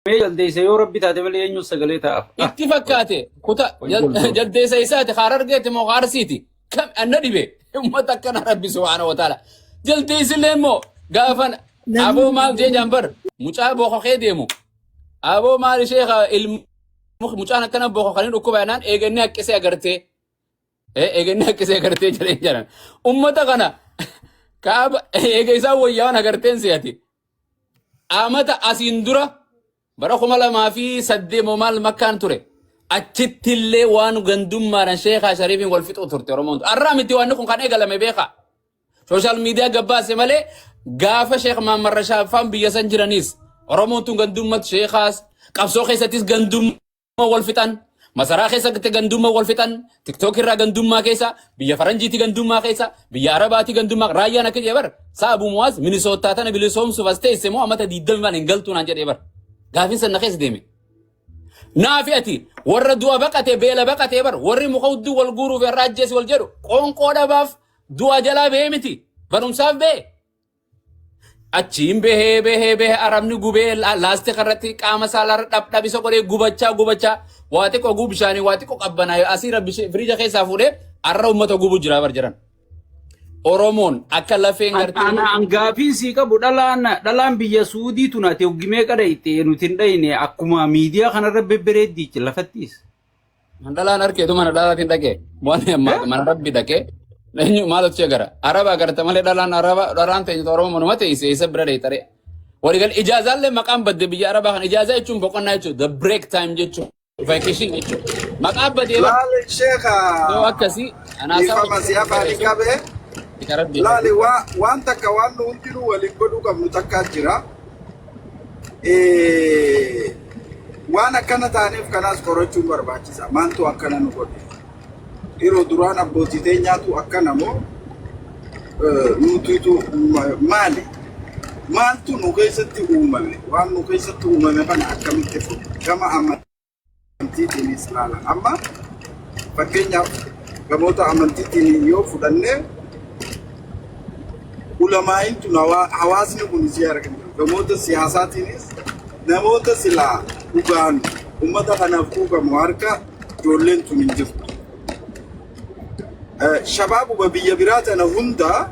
Mee jaldeessa yoo rabbi taate malee eenyuun sagalee ta'aaf? Ah, Itti fakkaate kuta Wal golgol. jaldeessa isaati Harargeeti moo Arsiiti kam anna dhibe ummata akkana rabbi subhaanahu wa ta'ala jaldeessillee immoo gaafan aboo maal jee jambar mucaa boqoqee deemu aboo maal ishee ilmu mucaan akkana boqoqanii dhukkuba jennaan eeganni haqqisee agartee eeganni haqqisee agartee jedheen jedhan ummata kana kaaba eega isaan wayyaawwan agarteen si'ati Amata asiin dura bara 2008 moo maal makkaan ture. Achittillee waan gandummaadhaan Sheekaa Shariifiin wal fixuu turte Oromoon. Arraa miti waan kun kan eegalame beekaa. Sooshaal miidiyaa gabbaase malee gaafa Sheekh Mahammad Rashaafaan biyya san jiraniis Oromoon tun gandummatti Sheekaas qabsoo keessattis gandummaa wal fixan, masaraa keessatti gandummaa wal fixan, tiktook irraa gandummaa keessa, biyya faranjiitti gandummaa keessa, biyya arabaatti gandummaa raayyaan akka jedhe bar saa Abu Muwaaz Minisootaa tana bilisoomsuuf as teesse moo amata 20 maan hin galtuu naan jedhee bar. Gaafiin san na keessa deeme. Naafi ati warra du'a baqate beela baqatee bar warri muka hudduu wal guuruuf irraa ajjeesi wal jedhu qoonqoo dhabaaf du'a jalaa ba'ee miti barumsaaf ba'e. Achiin bahee bahee bahee arabni gubee laastika irratti qaama saalarra dhab isa godhee gubachaa gubachaa waa xiqqoo gubuu bishaanii waa xiqqoo qabbanaa'e asii rabbi firiija keessaa fuudhee arra uummata gubuu jira bar jiran. Oromoon akka lafeen gartee. An gaafiin sii qabu dhalaan dhalaan biyya Suudii tun ati hoggimee qada itti nuti hin dhayne akkuma miidiyaa kanarra bebbereeddiichi lafattiis. Dhalaan harkeetu mana dhalaatiin dhaqee waan mana rabbi dhaqee eenyu maal hojjee gara araba agarta malee dhalaan araba dhalaan teenya oromoo manuma teesse isa bira dheeyxaree. Waliigal ijaazaallee maqaan badde biyya arabaa kana ijaazaa jechuun boqonnaa jechuudha the break time jechuudha vacation jechuudha maqaan badee bara Laali sheekha yoo akkasii anaasaa dhiifama si afaanii qabee. Rabbi Laali waan takka waan nu hundinuu waliin godhuu qabnu takkaa jira. Waan akkana taaneef kanaas qorachuun barbaachisa. Maaltu akkana nu godhe? Yeroo duraan abbootii teenyaatu akkana moo nuutiitu maali? Maaltu nu keessatti uumame? Waan nu keessatti uumame kana akkamitti furu? Gama amantiitiinis ilaala. Amma fakkeenyaaf gamoota amantiitiin yoo fudhanne ulamaa'iin tun hawaasni kun isii argama. Gamoota siyaasaatiinis namoota silaa dhugaan uummata kanaaf quuqamu harka ijoolleen tun hin jirtu. Shabaabuma biyya biraa tana hunda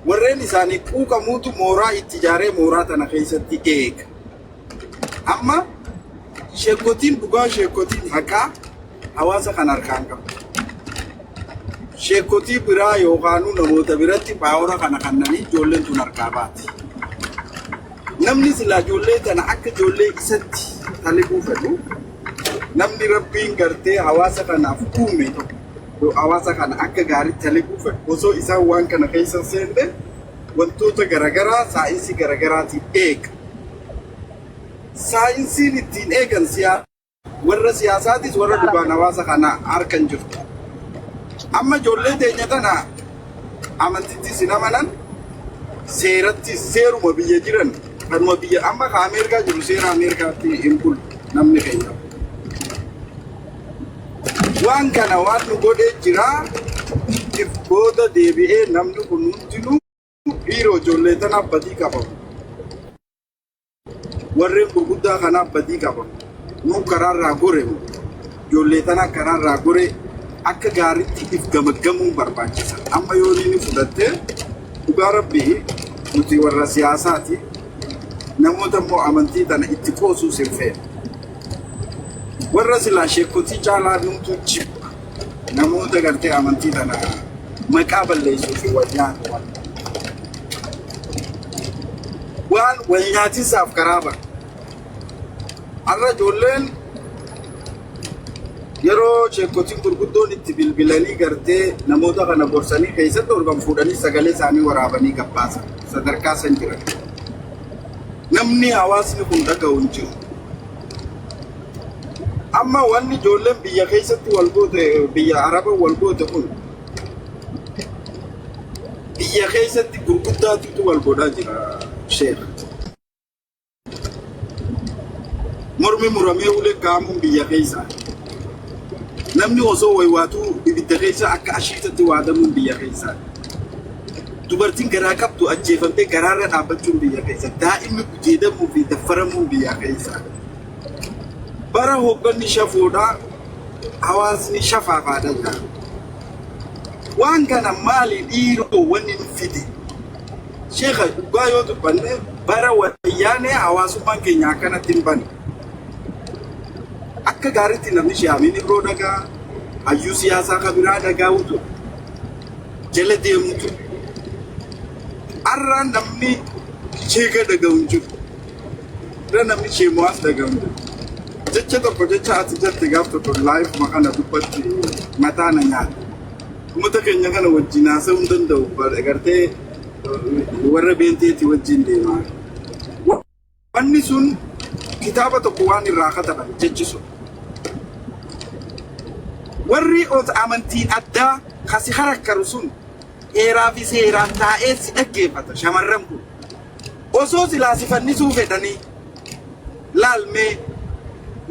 warreen isaanii quuqamuutu mooraa itti ijaaree mooraa tana keessatti eega. Amma sheekotiin dhugaa sheekotiin haqaa hawaasa kana harkaan qabu. Sheekotii biraa yookaanuu namoota biratti paawora kana kannanii ijoolleen tun harkaa baati. Namni silaa ijoollee tana akka ijoollee isatti taliguu fedhu namni rabbiin gartee hawaasa kanaaf uume tokko hawaasa kana akka gaariitti taliguu fedhu osoo isaan waan kana keessa seenne wantoota garagaraa saayinsii garagaraatiin eega. Saayinsiin ittiin eegan siyaa warra siyaasaatis warra dhugaan hawaasa kana harka hin jirtu. Amma ijoollee teenya tana amantittis hin amanan seerattis seeruma biyya jiran kanuma biyya amma ka Ameerikaa jiru seera Ameerikaatti hin bulu namni keenya. Waan kana waan nu godhee jira if booda deebi'ee namni kun hundinuu dhiiroo ijoollee tanaaf badii qabamu. Warreen gurguddaa kanaaf badii qabamu. Nuu karaarraa goremu ijoollee tanaa karaarraa gore akka gaariitti if gamaggamuun barbaachisa. Amma yoo inni fudhatte dhugaa rabbii nuti warra siyaasaati namoota immoo amantii tana itti qoosuus hin feene. Warra silaa sheekotii caalaa nuutu jibba. Namoota gartee amantii tana maqaa balleessuu fi wal nyaatu. Waan wal nyaatiinsaaf karaa bara. Har'a ijoolleen yeroo sheekotiin gurguddoon itti bilbilanii gartee namoota kana gorsanii keessatti organ fuudhanii sagalee isaanii waraabanii gabbaasan sadarkaa san jiran. Namni hawaasni kun dhaga'u hin jiru. Amma wanni ijoolleen biyya keessatti wal goote biyya Araba wal goote kun biyya keessatti gurguddaatutu wal godhaa jira sheekh. Mormi muramee ulee kaamuun biyya keessa. Namni osoo waywaatuu ibidda keessa akka ashiitatti waadamuun biyya keessa. Dubartiin garaa qabdu ajjeefamtee garaarra dhaabbachuun biyya keessa. Daa'imni gudeedamuu fi daffaramuun biyya keessa. Bara hoogganni shafoodhaa hawaasni shafaafaadha jira. Waan kana maali dhiiroo wanni nu fide? Sheekha, dhugaa yoo dubbanne, bara Wayyaanee hawaasummaan keenya akkanatti hin bane. Akka gaariitti namni Sheehaamiin Ibroo dhagaa, hayyuu siyaasaa kan biraa dhagaa'u ture. Jala deemu ture. Har'a namni sheeka dhaga'u hin jiru. Har'a namni sheemu'aas dhaga'u hin jiru. Jecha tokko, jecha ati jette gaaf tokko live kana dubbatti mataa na nyaata. Uummata keenya kana wajjin haasa'uu hin danda'u. Gartee warra beenteeti wajjin deemaa. Wanni sun kitaaba tokko waan irraa kataban jechi sun. Warri ot amantiin addaa kasi harakkaru sun heeraa fi seeraan taa'ee si dhaggeeffata shamarran kun. Osoo silaa si fannisuu fedhanii laalmee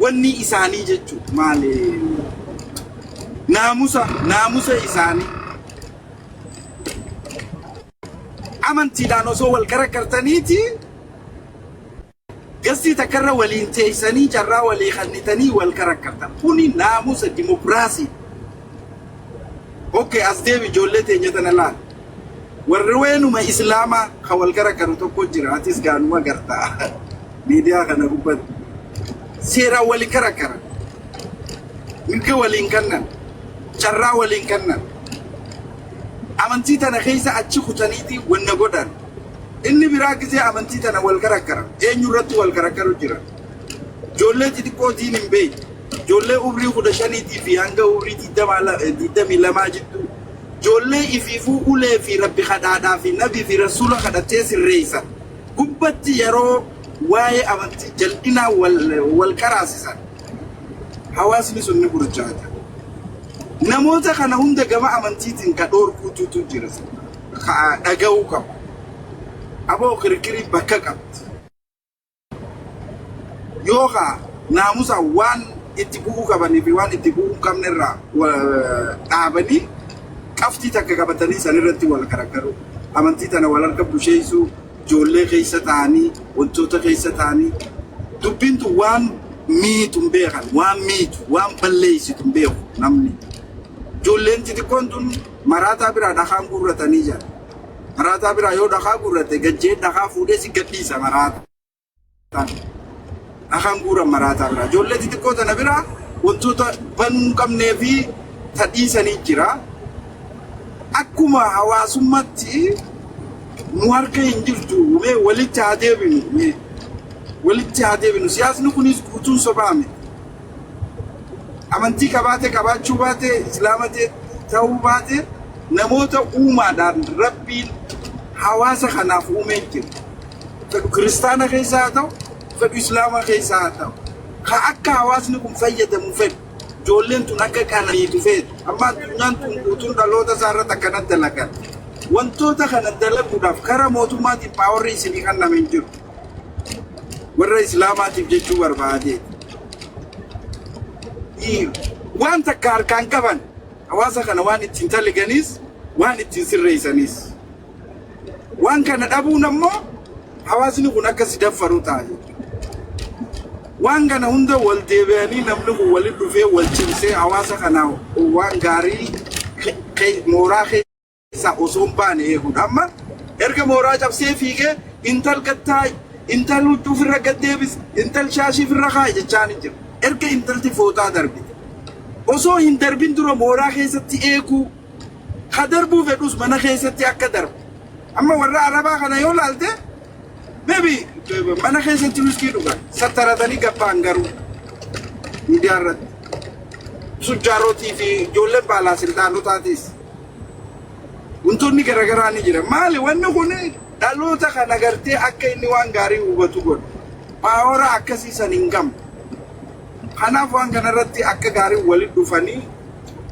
wanni isaanii jechuun maali, naamusa isaanii amantiidhaan osoo wal karakkartaniiti gastii takkarra waliin teessanii carraa walii kennitanii wal karakkartan. Kuni naamusa dimokiraasii. Okay, as deebi, ijoollee teenya tana laal. Warri weenuma islaamaa ka wal karakkaru tokko jira. Atis gaanuma gartaa miidiyaa kana gubbatti. Seeraan waliin karakkaran. Mirga waliin kennan. Carraa waliin kennan. Amantii tana keessa achi kutaniiti wanna godhan. Inni biraa gisee amantii tana wal karakkaran. Eenyu irratti wal karakkaru jira? Ijoollee xixiqqoo diin hin beekne. Ijoollee umrii 15tii fi hanga umrii 22 jidduu. Ijoollee ifiifuu ulee fi rabbi kadhaadhaa fi nabii fi rasuula kadhattee sirreessan. Gubbatti yeroo waa'ee amantii jal'inaa wal qaraasisan. Hawaasni sun ni burjaata. Namoota kana hunda gama amantiitiin ka dhoorkuututu jira. Ka dhaga'uu qabu. Aboo, kirkirii bakka qabdi. Yookaan naamusa waan itti bu'uu qabanii fi waan itti bu'uu hin qabne irraa dhaabanii qabxii takka qabatanii san irratti wal karakkaru. Amantii tana wal harka busheessuu, ijoollee keessa ta'anii, wantoota keessa ta'anii dubbiin tun waan miitu hin beekan, waan miitu, waan balleessitu hin beeku namni. Ijoolleen xixiqqoon tun maraataa biraa dhakaan guurratanii jira. Maraataa biraa yoo dhakaa guurrate gajjee dhakaa fuudhee si gadhiisa maraataan. Dhakaan guuran maraataa biraa. Ijoollee xixiqqoo tana biraa wantoota banuu hin qabnee fi tadhiisanii jira. Akkuma hawaasummaatti nu harka hin jirtu, mee walitti haa deebinu, mee walitti haa deebinu. Siyaasni kunis guutuun sobaa miti. Amantii qabaate qabaachuu baate, islaama ta'uu baate, namoota uumaadhaan rabbiin hawaasa kanaaf uumee jira. Fedhu kiristaana keessa haa ta'u, fedhu islaama keessa haa ta'u. Ka akka hawaasni kun fayyadamu fedhu. Ijoolleen tun akka qananiitu feetu. Amma addunyaan tun guutuun dhaloota isaa irratti akkana dalagan. Wantoota kana dalaguudhaaf karaa mootummaatiin powerri isinii kenname hin jiru. Warra islaamaatiif jechuu barbaade. Waan takka harkaan qaban hawaasa kana waan ittiin taliganis waan ittiin sirreessanis. Waan kana dhabuun ammoo hawaasni kun akka si daffaru ta'a jechuudha. Waan kana hunda wal deebi'anii namni kun walitti dhufee wal cimsee hawaasa kana waan gaarii mooraa keessaa osoo hin baane eeguudha. Amma erga mooraa cabsee fiigee intal gattaa'i, intal huccuu ofirra gad deebis, intal shaashii ofirra kaa'i jechaan hin jiru. Erga intalti fooxaa darbite. Osoo hin darbin dura mooraa keessatti eeguu, ka darbuu fedhus mana keessatti akka darbu. Amma warra Arabaa kana yoo laalte, maybe mana keessatti wiskii dhugan sattaratanii gabbaan, garuu miidiyaa irratti. Sujjaarotii fi ijoolleen baalaa silxaanotaatis. Wantoonni garaagaraa ni jira. Maali wanni kun? Dhaloota kana gartee akka inni waan gaarii hubatu godhu. Power akkasii san hin qabnu. Kanaaf waan kanarratti akka gaarii walitti dhufanii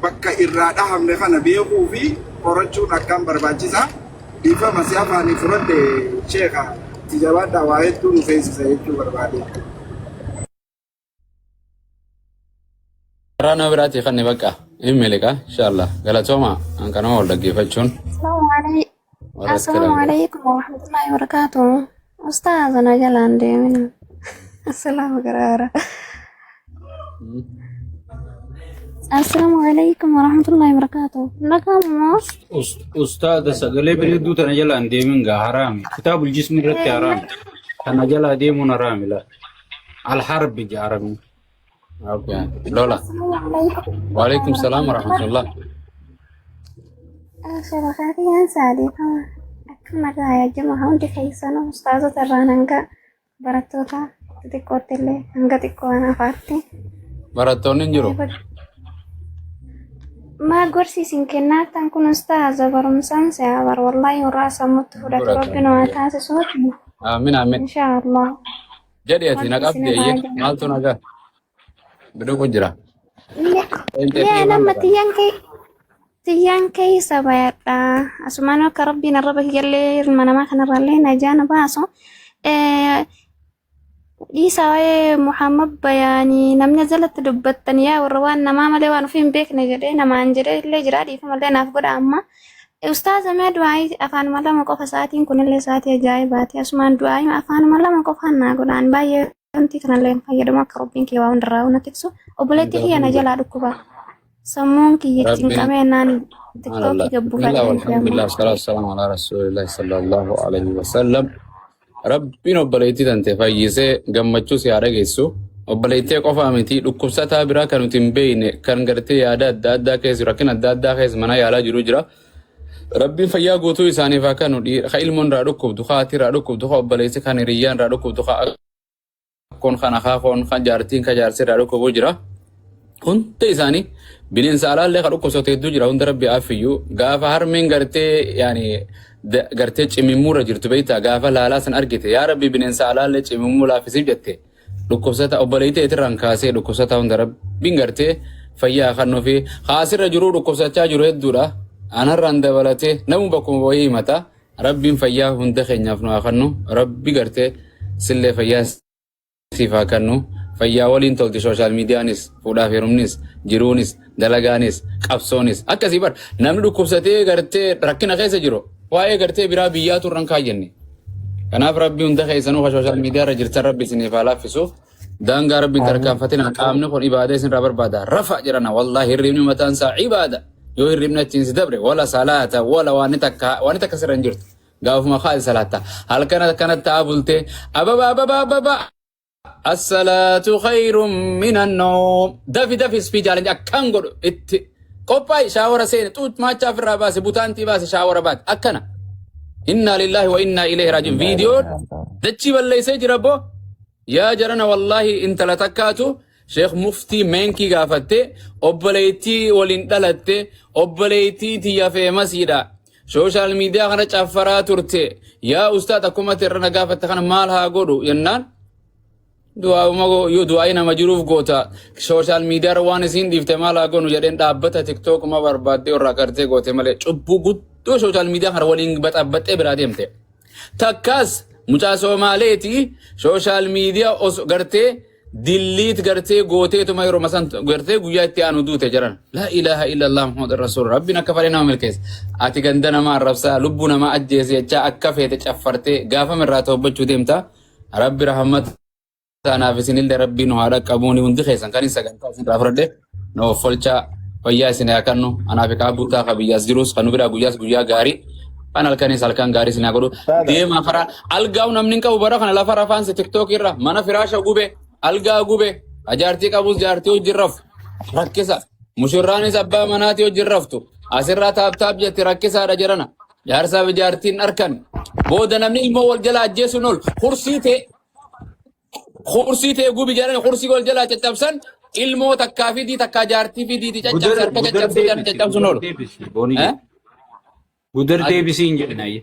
bakka irraa dhahamne kana beekuu fi qorachuun akkaan barbaachisaa. Dhiifama, si afaanii fudhadhe sheeka. Itti jabaadhaa, waa hedduu nu feesisa jechuu barbaade. Karaa nama biraatti kan bakka hin miliqa inshallah. Galatooma, an kanama wal dhaggeeffachuun. Warra Assalamu iskira. alaikum warahmatullahi wabarakatuh. Ustaaza na jalaan deemina. Assalamu garaara. Assalamu alaikum warahmatullahi wabarakatuh. Nagamu moo? Ustaaza sagalee bareedduu tana jalaan deemin gaa haraami. Kitaabul jismi irratti haraami. Tana jalaa deemuun haraami laa. Alharbi jaarami. Okay. Lola. Assalamu alaikum Waalaikum salaam warahmatullahi. warahmatullah. Shabakaatiin saadifama. Akkam nagaa jama hundi keessanuu ustaazota irraan hanga barattoota xixiqqootti illee hanga xiqqoo waan afaatti. Barattoonni hin jiru. Maa gorsi isin kennaa tan kun ustaaza barumsaan si'a bar wallaahi warraa sammuutti fudhatu rabbi nu haa taasisu. Aamin aamin. Inshaallah. Jedhi ati na Rabbi qabdi isin eeyye. haa jaalatu. Maaltu nagaa? Biduku jira. Yaa nama tiyyaan keessa bayadha. Asumaan akka rabbiin arraba kiyyallee ilma namaa kanarraallee najaa na baasu. Dhiisa waa'ee Muhammad bayaanii namni jalatti dubbattan yaa warra waan namaa malee waan ofii hin beekne jedhee namaan jedhee illee jira dhiifama illee naaf godha amma. Ustaaza mee du'aayii afaanuma lama qofa sa'aatiin kunillee sa'aatii ajaa'ibaati. Asumaan du'aayii afaanuma lama qofaan naa godhaan baay'ee wanti kanallee hin fayyadamu akka rabbiin kiyya waa hundarraa na tiksu. Obboleettii kiyya na jalaa dhukkuba. Sammuun kiyya Rabbiin cinqamee naan Subhanallah. tiktookii Bismillah gabbuufadheen fi amma. walhamdulillah wassalatu wassalamu ala rasuulillah sallallahu alaihi wasallam. Rabbiin obboleettii tante fayyisee gammachuu si haa dhageessu. Obboleettii qofaa miti dhukkubsataa biraa kan nuti hin beekne kan gartee yaada adda addaa keessa rakkina adda addaa keessa mana yaalaa jiru jira. Rabbiin fayyaa guutuu isaaniif haa kennu. Ka ilmoon irraa dhukkubdu, ka haati irraa dhukkubdu, ka obboleessi kan hiriyyaan irraa dhukkubdu, ka akkoon kan akaakoon kan jaartiin kan jaarsi irraa dhukkubu jira. Hunda isaanii bineensa alaallee kan dhukkubsatu hedduu jira. Hunda rabbi afiyyuu gaafa harmeen gartee yaani gartee cimimmuurra jirtu beektaa gaafa laalaa san argite yaa rabbi bineensa alaallee cimimmuu laaffisiif jette dhukkubsata obboleettii irraan kaasee dhukkubsata hunda rabbiin gartee fayyaa kan nufi haasirra jiruu dhukkubsachaa jiru hedduudha. Anarraan dabalatee namu bakkuma wayii himata. Rabbiin fayyaa hunda keenyaaf nu haa kennu. Rabbi gartee sillee fayyaa siif haa kennu. Fayyaa waliin tolti social miidiyaanis, fuudhaaf heerumnis, jiruunis, dalagaanis, qabsoonis. Akkasii bar namni dhukkubsatee gartee rakkina keessa jiru waa'ee gartee biraa biyyaatu irra hin kaayyanne. Kanaaf rabbi hunda keessanuu ka social miidiyaa irra jirtan rabbi isiniif haa laaffisu. Daangaa rabbiin tarkaanfatina qaamni kun ibaada isinirraa barbaada. Rafa jedhana wallaahi hirribni mataan isaa ibaada. Yoo hirribni achiin si dabre wala salaata wala waan takka sirra hin jirtu. Gaafuma kaa'e salaata. Halkan akkanatti taa'aa bultee ababa ababa ababa As-salaatu khayrun minan nawm. Dafi dafi ispii jaalanji akkan godhu itti qophaa'i shaawara seene xuut maachaa ofirraa baase butaantii baase shaawara baate akkana. Innaa lillahi wa innaa ilayhi raaji'uun. Viidiyoon dachii balleessee jira boo. Yaa jarana wallaahi intala takkaatu Sheekh Muftii Meenkii gaafatte obboleettii waliin dhalatte obboleettii tiyya feemasiidha. Sooshaal miidiyaa kana caffaraa turte. Yaa ustaad akkuma ati irra na gaafatte kana maal haa godhu jennaan du'aa'uma yoo du'aa'ii nama jiruuf goota sooshaal miidiyaa irra waan isiin dhiifte maal haa goonu jedheen dhaabbata tiktookuma barbaaddee irraa gartee goote malee cubbuu guddoo sooshaal miidiyaa kana waliin baxabbaxxee biraa deemte. Takkaas mucaa Soomaaleeti sooshaal miidiyaa osoo gartee dilliit gartee gooteetuma yeroo san gartee guyyaa itti aanu duute jedhan. Laa ilaaha illallah Muhammad Rasuul Rabbiin akka fedhe nama milkeessa. Ati ganda namaa arrabsaa lubbuu namaa ajjeese jechaa akka feete caffartee gaafa irraa toobbachuu deemta. Rabbi rahmata anaaf isinillee rabbiin nu haa dhaqqabuuni hundi keessan kan sagantaa isin irraa fudhadhe nu offolchaa fayyaa isin haa kennu anaaf kaa buutaa ka biyyaas jirus kan nu biraa guyyaas guyyaa gaarii kan halkanis halkan gaarii isin haa godhu deemaa karaa algaa'u namni hin qabu bara kana lafa rafaansa tiktook irra mana firaasha gube algaa gube ajaartii qabus jaartii hojii rafu rakkisa mushurraanis abbaa manaatii hojii raftu asirraa taap taap jetti rakkisaadha jedhana jaarsaa fi jaartiin harkan booda namni ilmoo wal jala ajjeesuun ol hursii ta'e Kursii ta'e gubi jedhani kursii wal jalaa caccabsan ilmoo takkaa fidii takkaa jaartii fidiiti caccabse Gudar harka gudar caccabsee jedhani deebisi caccabsuun gudar oolu. deebisi booniyye. Eh? Gudar deebisi hin jedhin ayye.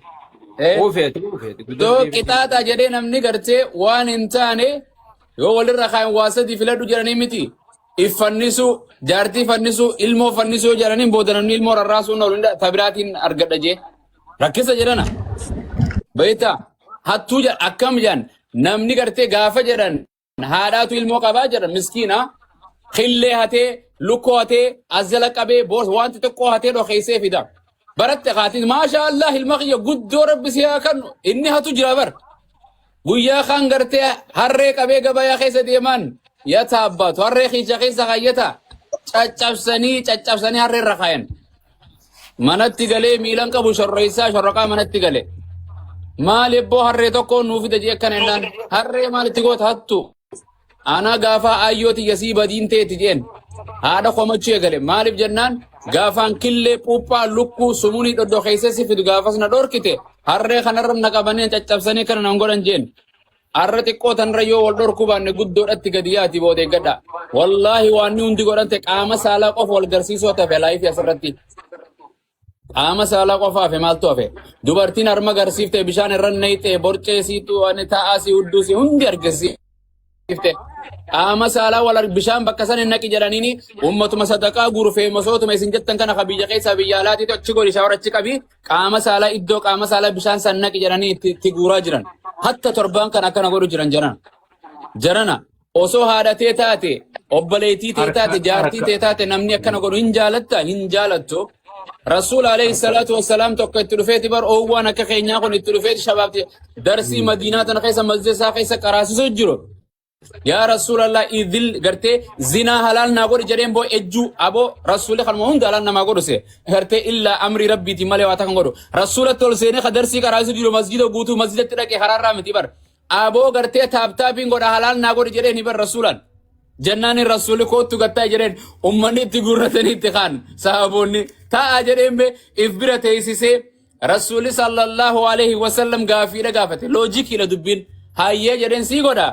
Eh? Oofeeti oofeeti gudar Doo deebisi. qixaaxa jedhee namni gartee waan hin taane yoo walirra kaayan waa sadii filadhu jedhanii miti. If fannisuu, jaartii fannisuu, ilmoo fannisuu yoo jedhaniin booda namni ilmoo rarraasuun oolu hin tabiraatiin argadha jee. Rakkisa jedhana. Beektaa hattuu jedhan akkam jedhan namni gartee gaafa jedhan haadhaatu ilmoo qabaa jedhan miskiina killee hatee lukkoo hatee as jala qabee boos wanti xiqqoo hatee dhokeessee fida. Baratte haatiin maasha Allah ilma kiyya guddoo rabbi si haa kennu inni hatu jira bar. Guyyaa kaan gartee harree qabee gabayaa keessa deeman yata abbaatu harree kiicha keessa kaayyata caccabsanii caccabsanii harree irra kaayan. Manatti galee miilan qabu shorreessaa shorroqaa manatti gale. Maal ebboo harree tokko nuu fida jee akkana jennaan harree maalitti goota hattu. Anaa gaafaa aayyoo tiyya sii badiin teeti jeen. Haadha komachuu eegale. Maaliif jennaan gaafaan killee puuphaa lukkuu sumunii dhoddokeessee si fidu gaafas na dhorkite harree kanarra na qabanii caccabsanii kana nan godhan jeen. Har'a xiqqoo tanarra yoo wal dhorkuu baanne guddoodhatti gadi yaati booda eeggadha. Wallaahi waan hundi godhante qaama saalaa qofa wal garsiisuu tafe laayifii asirratti. Qaama saalaa qofa hafe maaltu hafe? Dubartiin harma garsiifte bishaan irra nayxe borcee siitu waan taa'aa si hudduu si hundi argisiifte. Qaama saalaa wal bishaan bakka san hin naqi jedhaniini ummatuma sadaqaa guuru feemasootuma isin jettan kana ka biyya keessaa biyya alaatiitu achi godhi shaawar achi qabi qaama saalaa iddoo qaama saalaa bishaan san naqi jedhanii itti guuraa jiran. Hatta torbaan kan akkana godhu jiran jaran. Jarana osoo haadha tee taate obboleettii tee Harka taate jaartii harka tee taate namni akkana godhu hin jaalatta hin jaalattu. Rasuul alayhi salaatu wassalaam tokko itti dhufeeti bar oowwaan akka keenyaa kun itti dhufeeti shabaabti darsii madiinaa tana keessa masjida isaa keessa qaraasisuu jiru. Yaa Rasuulallah idil gartee zinaa halaal naa godhi jedheen boo ejjuu aboo rasuulli kanuma hunda halaal namaa godhu se gartee illaa amrii rabbiitiin malee waa takkan godhu. Rasuulatti ol seenee ka darsii qaraasisuu jiru masjida guutuu masjidatti dhaqee karaarraa miti bar. Aboo gartee taaptaapiin godha halaal naa godhi jedheen bar rasuulaan. Jennaan rasuulli koottu gattaa jedheen ummanni itti guurratanii itti kaan sahaboonni taa'aa jedheen bee if bira teessisee rasuulli sallallahu alaihi wasallam gaafiidha gaafate loojikiidha dubbiin hayyee jedheen sii godha.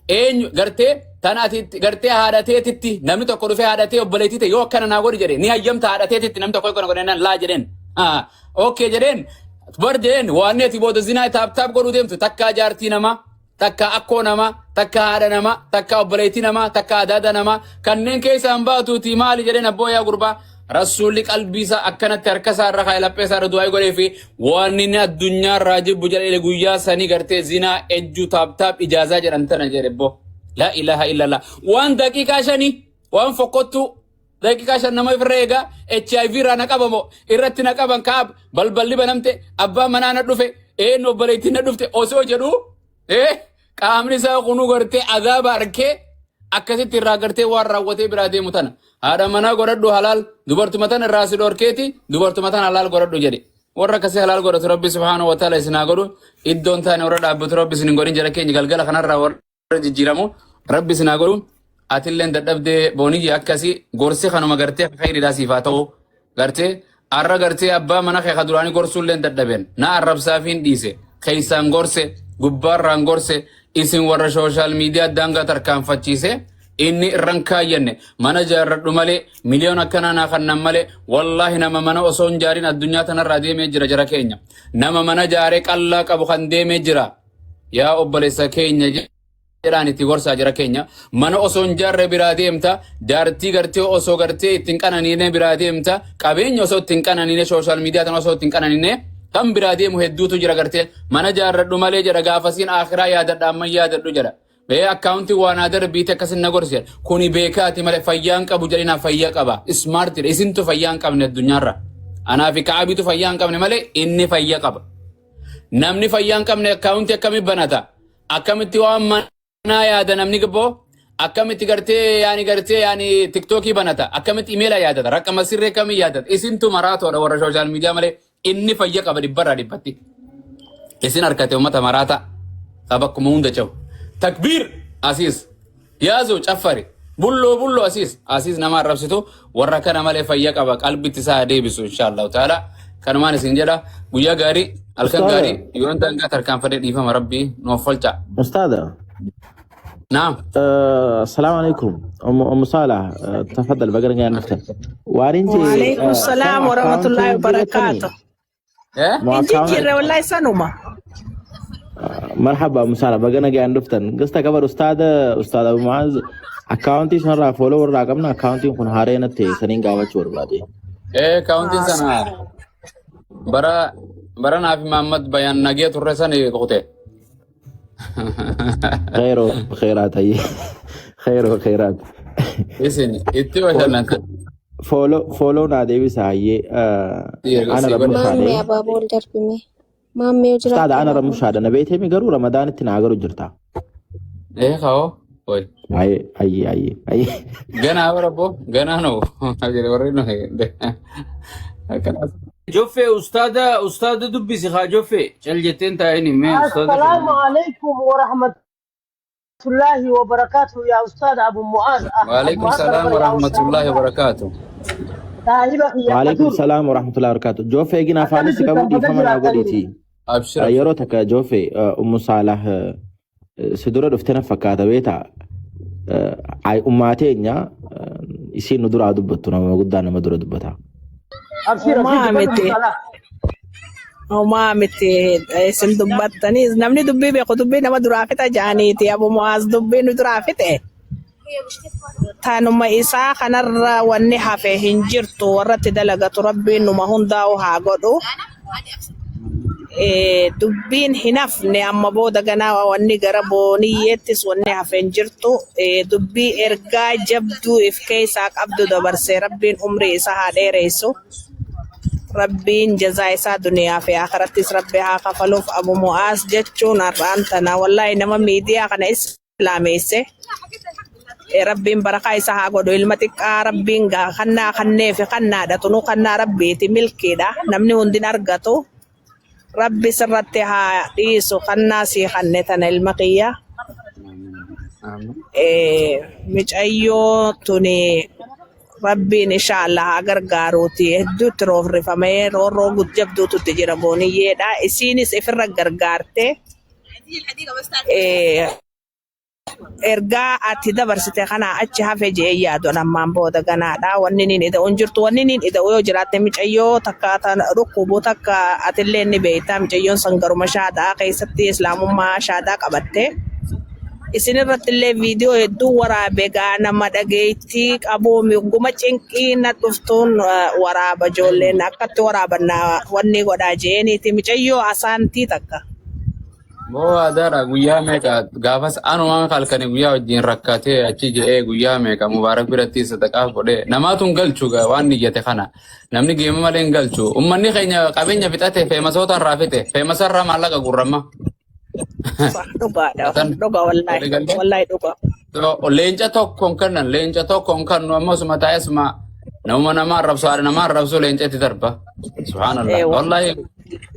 Eenyu gartee tana ati gartee haadha teetitti namni tokko dhufee haadha tee obboleettii tee yoo akkana naa godhi jedhe ni hayyamta haadha teetitti namni tokko akkana godhe naan laa jedheen. Okay jedheen bar jedheen waan ati booda zinaa taap taap godhuu deemtu takkaa jaartii namaa takka akkoo namaa takka haadha namaa takka obboleettii namaa takka adaada namaa kanneen keessaan baatuuti maali jedheen abboo yaa gurbaa Rasuulli qalbii isaa akkanatti harka isaa irra kaa'ee laphee isaa irra du'aa godhee fi waan inni addunyaa irraa jibbu jedhee guyyaa sanii gartee zinaa ejjuu taap taap ijaazaa jedhan tana jedhe boo. Laa ilaaha illallah. Waan daqiiqaa shanii waan fokkottuu daqiiqaa shan nama ifirra eegaa HIV irraa na qabamo irratti na qaban kaab balballi banamte abbaan manaa na dhufe eenyu obboleettiin na dhufte osoo jedhu qaamni isaa kunuu gartee azaaba arkee akkasitti irraa gartee waan raawwatee biraa deemu tana. Haadha manaa godhadhu halaal dubartuma tana irraa si dhorkeeti dubartuma tana halaal godhadhu jedhe. Warra akkasii halaal godhatu Rabbi subhaanahu wa ta'ala isin haa godhu. Iddoon taane warra dhaabbatu Rabbi isin hin godhin jala keenya galgala kanarraa warra jijjiiramu Rabbi isin haa godhu. Atilleen dadhabdee booniyyi akkasii gorsi kanuma gartee khayriidhaa siif haa ta'u. Gartee arra gartee abbaa mana kee ka duraanii gorsuulleen dadhabeen na arrabsaafiin dhiise keessaan gorse gubbaarraan gorse isin warra sooshaal miidiyaa daangaa tarkaanfachiise inni irran kaayyanne mana jaarradhu malee miliyoon akkanaa naa kannan malee wallaahi nama mana osoo hin jaarin addunyaa tanarraa deemee jira jara keenya nama mana jaaree qallaa qabu kan deemee jira yaa obboleessa keenya jedhaan itti gorsaa jira keenya mana osoo hin jaarre biraa deemta jaartii gartee osoo gartee ittiin qananiine biraa deemta qabeenya osoo ittiin qananiine sooshaal miidiyaa tan osoo ittiin qananiine kan biraa deemu hedduutu jira gartee mana jaarradhu malee jedha gaafasiin akhiraa yaadadha amma yaadadhu jedha bee akkaawuntii waan haa darbiite akkasin na gorsi jedha kuni beekaati malee fayyaan qabu jedhinaa fayyaa qaba ismaartidha isintu fayyaa hin qabne addunyaarra anaa fi ka'abiitu fayyaa hin qabne malee inni fayya qaba namni fayyaa hin qabne akkaawuntii akkamii banata Akkamitti waan manaa yaada namni gibboo akkamitti gartee yaani gartee yaani tiktookii banata akkamitti imeela yaadata raqqama sirree kamii yaadata isintu maraatoodha warra sooshaal miidiyaa malee inni fayya qaba dhibbarraa dhibbatti isin harkate uummata maraata qaba akkuma hunda cehu takbiir asiis yaazu caffari bulloo bulloo asiis asiis nama arrabsitu warra kana malee fayya qaba qalbitti isaa deebisu inshaallahu taala kanumaan isin jedha guyyaa gaarii halkan Ustaada, gaarii yoon daangaa tarkaanfadhe dhiifama rabbii nuuf folcha Ustaada, naam السلام عليكم أم صالح تفضل بقرا قاعد نفتح وارنتي وعليكم السلام سم ورحمة الله أكاونتي جرتني وبركاته. eh مو إن أكاونت جيجي والله سنوما. مرحبا أم صالح بقرا قاعد نفتن قصة كبر أستاذ أستاذ أبو معاذ أكاونتي سنرى فولو ورا قبنا أكاونتي كن هارينا تي سنين قاوة شور بعدي eh kaawuntiin sana bara bara naafi Mahammad bayaan nagee turre san kute خير وخيرات هي خير وخيرات isin itti bashannanta. Follow follow naa deebisa hayyee ana Si godha. rammushaadha. Maammee abaaboo ol darbime. Maammee yoo Ustaada jiraatte ana abaaboo. rammushaadha na beektemi garuu ramadaanitti naa garu jirta. Eh kawo. Oi. Hayyee hayyee hayyee hayyee. Ganaa bara bo ganaa no. Jedhe warri no. Akkanaas. Joffee ustaada ustaada dubbisi haa joffee cal jetteen taa'in himee ustaada السلام عليكم ورحمة الله وبركاته يا أستاذ أبو معاذ أبو Waalaikum معاذ salaam بربر wa يا rahmatullahi أستاذ wa barakatuh. صاحبك يا Waalaikum قدور salaam wa rahmatullahi wa barakatuh. Joffee eegin afaanis أكمل qabu جدا dhiifama بدل naa godhiiti. Abshir abshir. Yeroo takka Joffee Ummu Saalah si dura dhufte na fakkaata beektaa. Ummaa teenya isiin nu duraa dubbattu nama guddaa nama dura dubbata. أبشر أبشر Homaa دبل miti. مصالح Homaa miti. Isin dubbattanii namni dubbii beeku dubbii nama duraa fixa jaaniiti. Abu Mu'aaz dubbii nu duraa fixe. Tanuma isaa kanarra wanni hafe hin jirtu warratti dalagatu rabbiin numa hundaa'u haa godhu. Dubbiin hin hafne amma booda ganaa wanni gara booniyyeettis wanni hafe hin jirtu. Dubbii ergaa jabduu if keessaa qabdu dabarsee rabbiin umrii isaa haa dheeressu. Rabbiin jazaa isaa duniyaa fi akhirattis rabbi haa kafaluuf Abu Mu'aaz jechuun har'aan tana wallaahi nama miidiyaa kana islaameesse. Rabbiin barakaa isaa haa godhu ilma xiqqaa rabbiin gaa kannaa kannee fi kannaadha tunuu kannaa rabbiiti milkiidha namni hundin argatu. Rabbi sirratti haa dhiisu kannaa sii kanne tana ilma kiyya. Micayyoo tuni rabbiin insha Allah haa gargaaruuti hedduutti roorrifamee roorroo jabduutu itti jira booniyyeedha. Isiinis ifirra gargaarte ergaa ati dabarsite kana achi hafe je'ee yaadu ammaan booda ganaadha. Wanni niin ida'u hin jirtu. Wanni niin ida'u yoo jiraatte micayyoo takka tan dhukkubu takka atillee ni beekta. Micayyoon san garuma shaadaa keessatti islaamummaa shaadaa qabatte. Isin irratti illee viidiyoo hedduu waraabe gaa nama dhageettii qabu guma cinqii na dhuftuun waraaba ijoolleen akkatti waraaban wanni godhaa jeeniiti micayyoo asaantii takka. Boo adaadha guyyaa meeqa gaafas anuma halkanii guyyaa wajjin rakkatee achi je'ee guyyaa meeqa mubaarak biratti sadaqaaf godhee namaatu hin galchu waan niyyate kana namni geema malee hin galchu ummanni keenya qabeenya fixate feemasoota irraa fixe feemasa irraa maallaqa gurramma. Dhugaadha. Tan Dhuga wallaahi. walii galtee? Wallaahi dhuga. So, leenca tokko hin kennan leenca tokko hin kennu ammasuma taa'esuma namuma nama arrabsu haadha nama arrabsu leenca itti darba. Subhaanallah. Eewa. Wallahi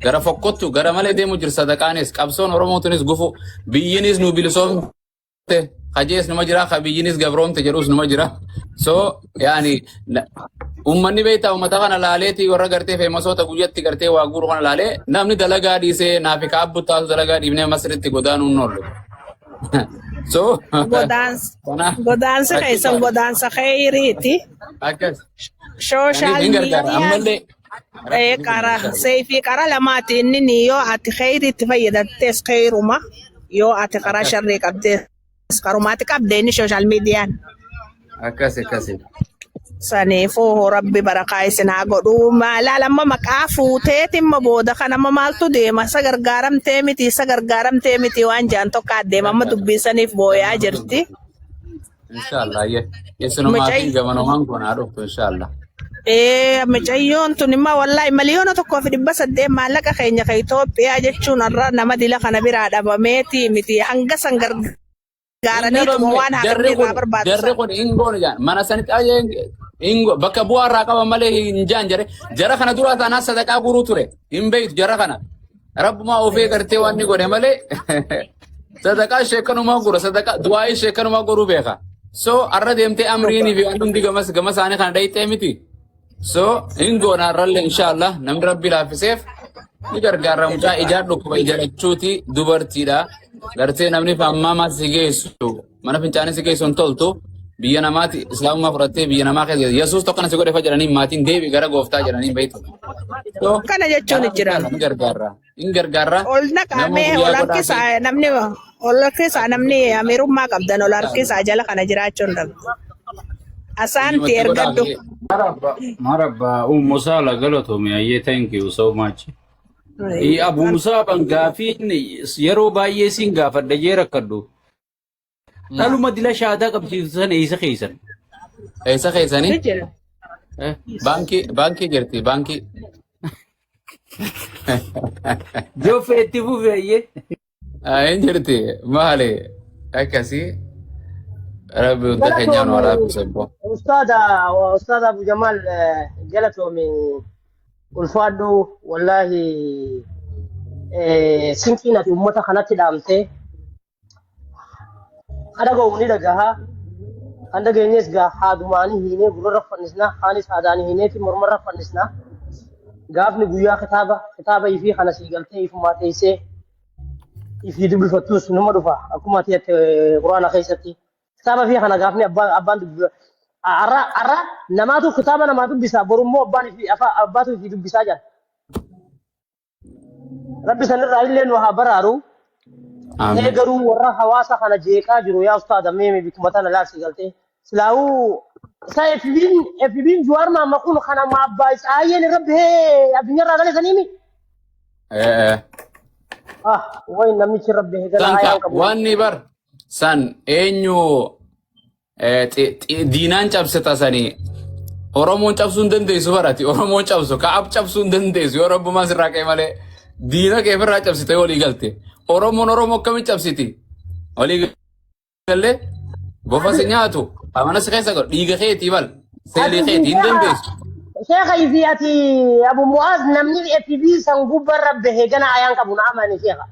gara fokkottu gara malee deemu jira sadaqaanis qabsoon Oromootunis gufu biyyinis nu bilisoomte kajees numa jira ka biyyinis gabroomte jedhus numa jira. So yaani ummanni beektaa ummata kana laaleeti warra gartee feemasoota guyyatti gartee waa guuru kana laalee namni dalagaa dhiisee naafi kaabbu taatu dalagaa dhiibnee masritti godaanuun oolu. So Godaansa kanaaf godaansa keessan rakkisaadha. Godaansa kheyriiti. Akkas. Social Saniif hin gargaara. miidiyaan Ammallee rabbi ni qara gargaara. seefii qara lamaati inni yoo ati kheyriitti fayyadamtes kheyruma yoo ati karaa Akkas. sharrii qabdes karumaati qabde inni social miidiyaan. Akkas akkasi. Saniifuu rabbi barakaa isin haa godhu. Maalaal amma maqaa fuuteetimma booda kan amma maaltu deema isa gargaaramtee miti isa gargaaramtee miti waan jaan tokko adeema amma dubbiisaniif booyaa jirti. Inshallah. Isinumaa fi Mucay gamanumaan kun haa dhuftu inshallah. Mucayyoon tun immoo wallaahi 1,800,000 maallaqa keenya ka Itoophiyaa jechuun har'a nama dila kana biraa dhabameeti miti hanga san Hin gargaaraniituma dhabamne waan jarri haqni kun irraa barbaadu jarri san. kun hin goone jaan mana sanitti ayyee hin bakka bu'aa irraa qaban malee hin jaan jare jara kana dura taanaan sadaqaa guruu ture hin beektu jara kana rabbumaa ofee gartee waan ni godhe malee sadaqaa sheekanumaa gura sadaqaa du'aa'ii sheekanumaa godhuu beeka so arra deemtee amriinii fi waan hundi gamas gama isaanii kana dhayxee miti so hin goona arrallee inshallah namni rabbi laaffiseef ni gargaara mucaa ijaan dhukkuba ija lachuuti dubartiidha gartee namni fammaa si geessu mana fincaanii si geessu hin toltu biyya namaati islaamummaa fudhattee biyya namaa keessa yesuus tokko na si godhe fa jedhanii maatiin deebi gara gooftaa jedhanii beektu. So Kana jechuun kanaaf jira. inshallah ni gargaara hin gargaara Ol nama naqamee guyyaa ol godhaa fi harkisaa namni ol harkisaa namni amirummaa qabdan ol harkisaa jala kana jiraachuu hin danda'u. Asaanti guyyumatti godhaa ergadhu. fi Marabba, marabba, Ummu Sala galatoomi ayyee thank you so much. Abu Musaaban gaafiin yeroo baay'ee siin gaafadha jee rakkadhu. Dhaluma dila shaadaa qabsiisu sana eessa keessan? Eessa keessanii? Ni jira. Baankii baankii jirti baankii. Joffee itti fufi ayyee. Hin jirti maali akkasii rabbi hunda keenyaa nu Galatoomi waraabisa immoo. ustaada ustaada Abu Jamaal galatoomi ulfaadhu wallaahi sinqiin ati ummata kanatti dhaamte Ka dhaga'u ni dhagaha. Kan dhageenyes gaa haadumaanii hiinee gurrarra fannisna. Kaanis haadaanii hiineeti mormarra fannisna. Gaafni guyyaa kitaaba kitaaba ifii kana sii galtee ifumaa teessee ifii dubbifattus numa dhufa. Akkuma ati jette quraana keessatti. Kitaaba ifii kana gaafni abbaan abbaan dubbi arra arra namaatu kitaaba namaa dubbisa borummoo abbaan ifii abbaatu ifii dubbisaa jira. Rabbi sanirraa illee nu haa baraaru. Mee Amiin. garuu warra hawaasa kana jeeqaa jiru yaa ustaada mee bikkuma tana laal si galtee. Silaawuu isa FB'n FB'n Jawaar Maamma kun kana ma abbaa isaayyeen irra bahee addunyaarraa gale saniimi. Eh, eh. Ah wayi namichi irra bahee gala San ka ayaan qabu. waan ni bar san eenyu Diinaan cabse tasanii Oromoon cabsuu hin dandeessu barati. Oromoon cabsu ka'ab cabsuu hin dandeessu yoo rabbumaa sirraa ka'e malee diina kee ofirraa cabsite walii galte. Oromoon Oromoo akkamitti cabsiti? Walii gallee bofa si nyaatu amana si keessa godhu dhiiga keetii bal seelii Ati keetii hin sheekha dandeessu. sheekha ifi ati Abu Mu'aaz namni FB san gubbarra bahe gana ayaan qabu na amani sheekha.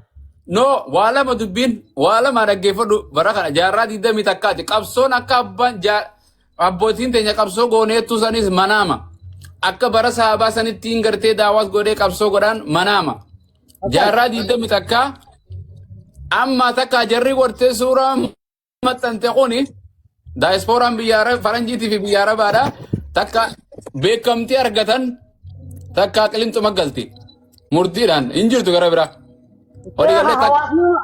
No, waa lama dubbiin waa lama dhaggeeffadhu bara kana jaarraa digdamii takkaati. Qabsoon akka abbaan abbootiin teenya qabsoo gooneettu sanis manaama. Akka bara sahabaa sanittiin gartee daawaas godhee qabsoo godhaan manaama. Jaarraa digdamii takkaa amma takka jarri gortee suuraa maxxante kuni daayisporaan biyya faranjiitii fi biyya arabaadha takka beekamtii argatan takka qilinxuma galti murtiidhaan hin jirtu gara biraa. Walii galee takka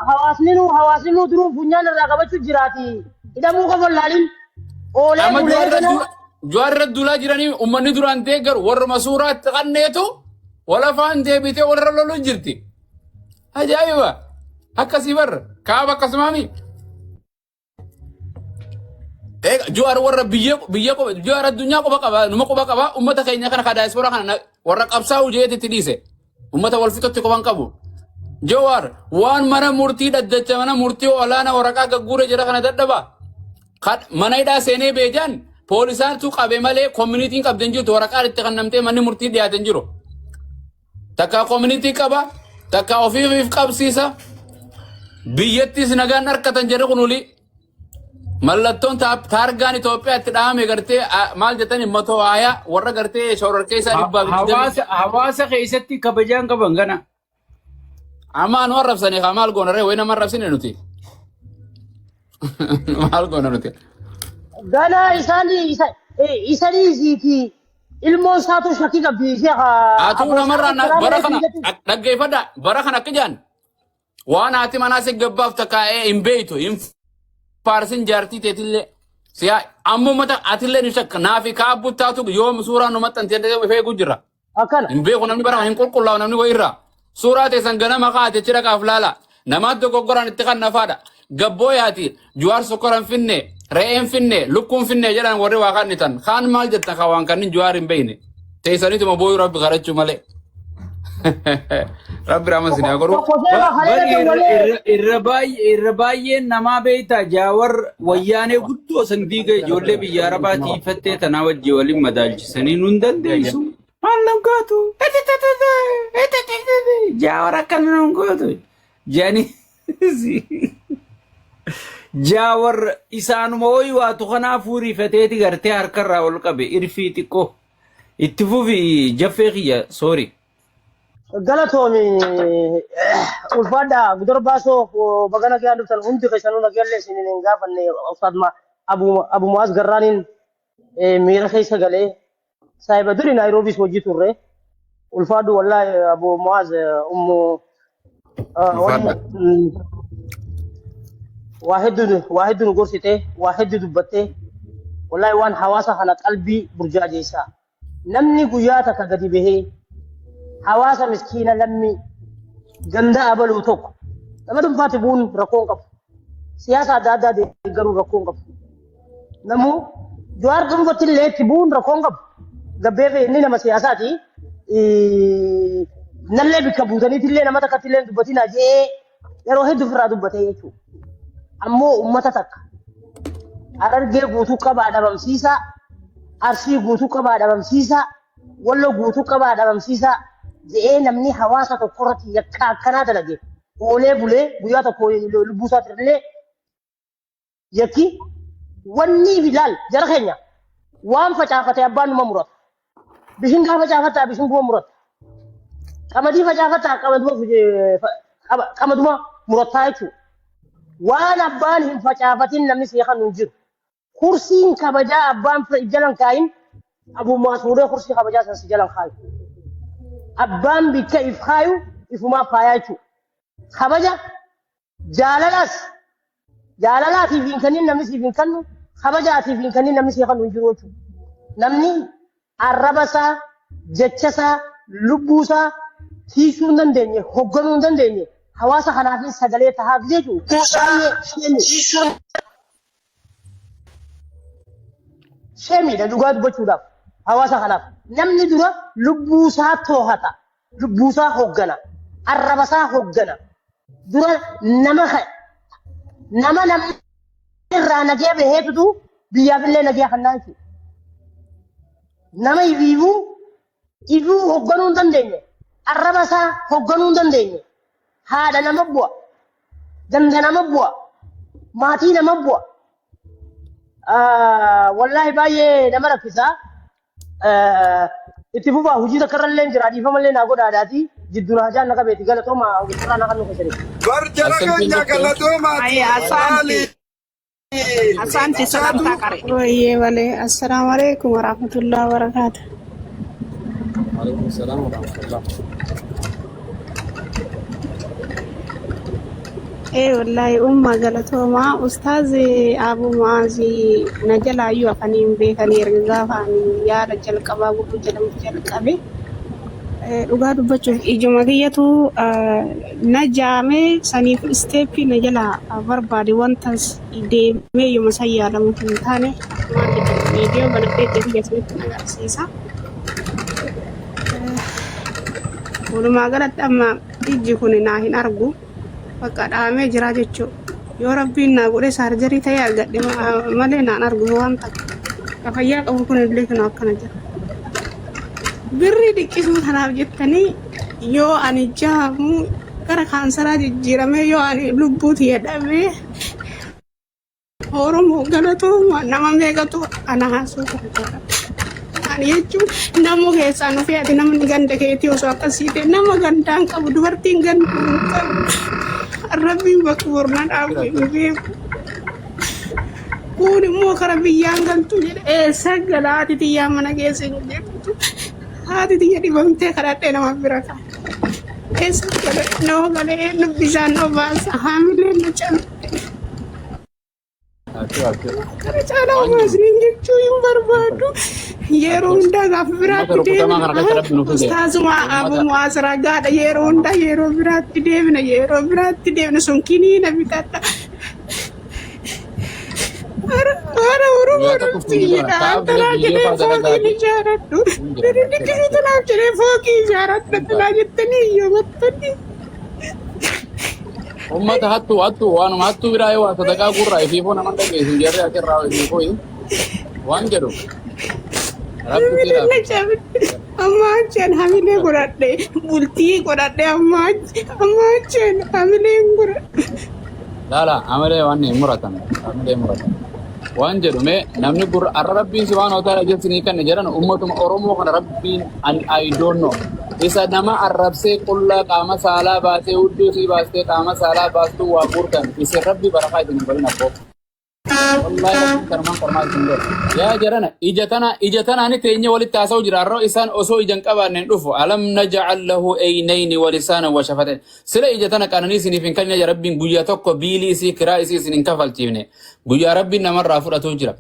Hawaasni nu hawaasni nu duruu funyaan irraa qabachuu jiraati. Hidhamuu qofa hin laalin. Oolee amma bulee jawaarra gana. jawaarra duulaa jiranii uummanni duraan deeggaru warruma suuraatti qanneetu walafaan deebitee walirra loluu jirti. Ajaa'iba! Akkasii bar kaaba akkasumaami. Eega Jawaar warra biyya biyya qofa Jawaar addunyaa qofa qaba numa qofa qaba ummata keenya kana ka daayispooraa kana warra qabsaa'u jeetti itti dhiise ummata wal fixutti qofan qabu. Jawaar waan mana murtii dhaddacha mana murtii olaanaa waraqaa gagguure jira kana dadhaba. Mana hidhaa seenee beejaan poolisaantu qabe malee koominitiin qabde hin jirtu waraqaan itti kennamtee manni murtii dhiyaate hin jiru. Takka community qaba, takka ofiif qabsiisa. Biyyattis nagaan harkatan jedhe kun olii. Mallattoon taargaan Itoophiyaatti dhahame gartee maal jettani matoo aayaa warra gartee shororkeessaa dhibbaa fi digdamii. Hawaasa keessatti kabajaan qaban gana. Amma nu arrabsanii kaa maal goona ree wayi nama arrabsine nuti. Maal goona nuti. Ganaa isaanii isa isanii isiiti ilmoon isaatu shakkii qabdi sheekha Atuu abbaa namarraa isaatu karaa bara malee kana fiigatu. dhaggeeffadha bara kana akka jedhan waan haati manaa si gabbaaf takkaa'ee hin beeytu hin faarsin jaartii teetillee siyaa ammoo mata atillee ni shakka naafi kaabbuu taatu yoom suuraa nu maxxantee feeguu jira. Akkana. Hin beeku namni bara hin qulqullaa'u namni wayirraa. Suuraa teessan ganama kaate achi dhaqaaf laala. Namaat dogoggoraan itti kan nafaadha. Gabboo yaati juwaar sokkora hin finne re'een finne lukkuun finne jedhan warri waa kannitan. Kaan maal jettan kaa waan kannin juwaar hin beekne. Teessaniituma booyuu rabbi kadhachuu malee. Rabbi raama isin haa godhu. Tokko seera haleela Bari irra dawwalee irra irra baay'ee irra baay'een namaa beektaa jaawar wayyaanee guddoo san diiga ijoollee biyya arabaa tiifattee tanaa wajji waliin madaalchisanii nun dandeessu. Maal nun gootu? Jaawar akkana nun gootu. Jedhanii jaawar isaanuma ho'i waatu kanaaf fuurifateeti gartee harkarraa ol qabe irfii xiqqoo. Itti fufi jaffee kiyya sorry. Galatoomi ulfaadha gudar baasoo baga nagaan dhuftan hundi keessanuu nagaallee isin hin gaafanne ustaad Abu Abu Mu'aaz Garraaniin miira keessa galee saahiba duri Naayiroobiis hojii turre ulfaadhu wallaahi Abu Mu'aaz ummu Ulfaadha. waa hedduu waa hedduu nu gorsite waa hedduu dubbatte wallaahi waan hawaasa kana qalbii burjaajeessaa Namni guyyaa takka gadi bahee hawaasa miskiina lammii ganda abaluu tokko nama dhuunfaatti bu'uun rakkoo hin qabu. Siyaasa adda addaa deeggaruun rakkoo hin qabu. Namuu Jawaar dhuunfatti illee itti bu'uun rakkoo hin qabu. Gabbee inni nama siyaasaati. Nallee bikka buutaniitillee nama takkattillee hin dubbatinaa jee yeroo hedduu ofirraa dubbatee jechuudha. Ammoo uummata takka Harargee guutuu qabaa dhabamsiisaa, Arsii guutuu qabaa dhabamsiisaa, Walloo guutuu qabaa dhabamsiisaa je'ee namni hawaasa tokko irratti yakka akkanaa dalage oolee bulee guyyaa tokko lubbuu isaatirrillee yakki wanni ilaal jara keenya waan facaafate abbaan numa murata. Bishingaa facaafataa bishinguma murata. Qamadii facaafataa qamaduma murattaa jechuudha. Waan abbaan hin facaafatin namni seeqan hin jiru. Kursiin kabajaa abbaan jalan kaayin abumaa fuudhee kursii kabajaa san si jalan kaayu. Abbaan bikka if kaayu ifumaaf kaayaa jechuudha. Kabaja jaalalas jaalalaatiif hin kennin namni siif hin kennu kabajaatiif hin kennin namni sii kennu hin jiru jechuudha. Namni arraba isaa jecha isaa lubbuu isaa tiisuu hin dandeenye hogganuu hin dandeenye hawaasa kanaafis sagalee tahaaf jechuudha. Baay'ee sheemi. Sheemiidha dhugaa dubbachuudhaaf hawaasa kanaaf. Namni dura lubbuu isaa toohata, lubbuu isaa hoggana, arraba isaa hoggana. Dura nama nama namni irraa nagee baheetutu biyyaaf illee nagee kannaa jechuudha. Nama ifiifuu ifuu hogganuu hin dandeenye, arraba isaa hogganuu hin dandeenye, haadha nama bu'a, ganda nama bu'a, maatii nama bu'a. Wallaahi baay'ee nama rakkisa. Itti fufaa hojii takka irra illee jira dhiifama illee naa godhaadhaati jidduun hajaan na qabeeti galatooma irraa na kan keessaniif. Bar jara Akkamtiin keenya jirtu? galatoomaati. Ay, Maali? asaanti. Asaanti sagantaa qare. Wayyee malee assalaamu alaikum warahmatullahi wabarakaatu. Waalaikum salaam wa rahmatullah. Ee wallaahi umma galatoomaa ustaazi Abu Mu'aazi na jalaayyuu afanii hin beekanii erga gaafa ani yaala jalqabaa gurruu jedhamu jalqabe. Dhugaa dubbachuuf ijuma kiyyatu na jaamee saniif isteeppii na jalaa barbaade wanta deemee yoma san yaalamu hin taane maal jedhamu viidiyoo banadhee ija kiyya isinitti agarsiisa. Walumaa galatti amma ijji kun naa hin argu bakka dhaamee jira jechuudha. Yoo rabbiin naa godhe saarjarii ta'ee argadhe malee naan argu waan takka. Ka fayyaa qabu kun illee kun akkana jira. Birrii dhiqqisuu tanaaf jettanii yoo ani jaamu gara kaansaraa jijjiiramee yoo ani lubbuu tiyya dhabee Oromoo galatooma nama meeqatu ana haasuu gargaara. Ani jechuun nama keessaa nu fe'ate namni ganda keetii osoo akkasii ta'e nama gandaan qabu dubartiin ganda hin qabu. Rabbiin bakka borna dhaabu hin beeku. Kun immoo kara biyyaan galtu jedhe eessa gala haati tiyyaa mana keessa hin jirtu. Haati tiyya dhibamtee kadhadhee nama bira kaa'e. Eessa gala nama galee nu bishaan obaasa haamileen na cabde. Kana caalaa Waan homaa jiru. isiniin jechuu hin barbaadu. Yeroo hundaa gaafa Uummata biraatti rukutamaa deebina. kana keessa rabbi nu fide. Ustaazuma Abu Uummata Mu'aaz ragaadha. Yeroo hundaa yeroo biraatti deebina. Yeroo biraatti deebina. Sun kiniina bitadha. Hara Oromoo guyyaa tokko fuuldura dhabsiidha. taa'aaf jira Tanaa biyyee jedhee faa fooqiin dalagaati. ijaaradhu. Hin jira Biri rakkoo dhiqisuu rakkoo. tanaaf jedhee fooqii ijaaradha. Hin Tanaa taatu. jettanii hiyyoommattanii. Uummata hattuu hattuu waanuma hattuu biraa yoo waa sadaqaa gurraa ifiifuu nama dhageessu jarri achirraa ifiifuu waan jedhu rabbi si Hamilee na laaffisa. cabde. Amma acheen hamilee godhadhe. Bultii godhadhe amma amma acheen hamilee godhadhe. Laala amalee waan hin muratan amalee muratan. Waan jedhu mee namni gurra arra rabbiin subhaanahu wa ta'ala jalsinii kan jedhan ummatuma Oromoo kana rabbiin an I don't know. Isa nama arrabsee qullaa qaama saalaa baasee hudduu sii baastee qaama saalaa baastuu waa guurtan isin rabbi barakaa isin hin godhin abboo. Wallaahi rabbiin kanumaan qormaa isin godha. Yaa jarana ija tana ija tanaani teenyee walitti haasa'u jira arra isaan osoo ija hin qabaanne hin dhufu. Alam naj'al lahu aynayni wa lisaanan wa shafatayn. Sila ija tana qananii isiniif hin kennine ja rabbiin guyyaa tokko biilii isii kiraa isii isin hin kafalchiifne. Guyyaa rabbiin namarraa fudhatu jira.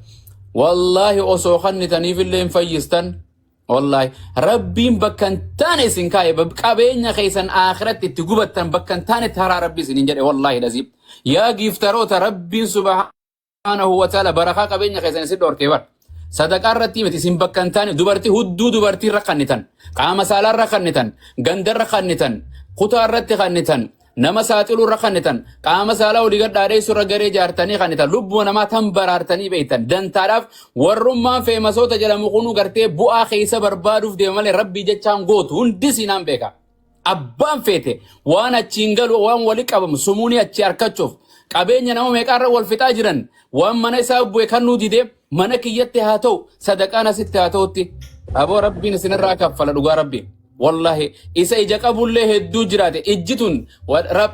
Wallaahi osoo kannitaniif illee hin fayyistan. Wallaahi rabbiin bakka hin taane isin kaa'e qabeenya keessan aakiratti itti gubattan bakka hin taanetti haraa rabbi isin hin jedhe wallaahi dhaziib. Yaa giiftaroota rabbiin subhaanahu wa ta'ala barakaa qabeenya keessan isin dhorkee bar. Sadaqaa irratti miti isin bakka hin taane dubartii hudduu dubartii irra kannitan, qaama saalaa irra kannitan, ganda irra kannitan, kutaa irratti kannitan, nama saaxiluu irra kannitan, qaama saalaa olii gad dhaadheessuu irra garee jaartanii kannitan, lubbuu namaa tan baraartanii beektan. Dantaadhaaf warrummaan feemasoota jedhamu kunuu gartee bu'aa keessa barbaaduuf deema malee rabbii jechaan gootu hundi siinaan beeka. Abbaan feete waan achiin galu waan wali qabamu sumuunii achi harkachuuf qabeenya nama meeqaarra wal fixaa jiran waan mana isaa bu'e kan nuu dide mana kiyyatti haa ta'u sadaqaan asitti haa ta'utti aboo rabbiin isinirraa kaffala dhugaa rabbi wallahi isa ija qabullee hedduu jiraate ijji tun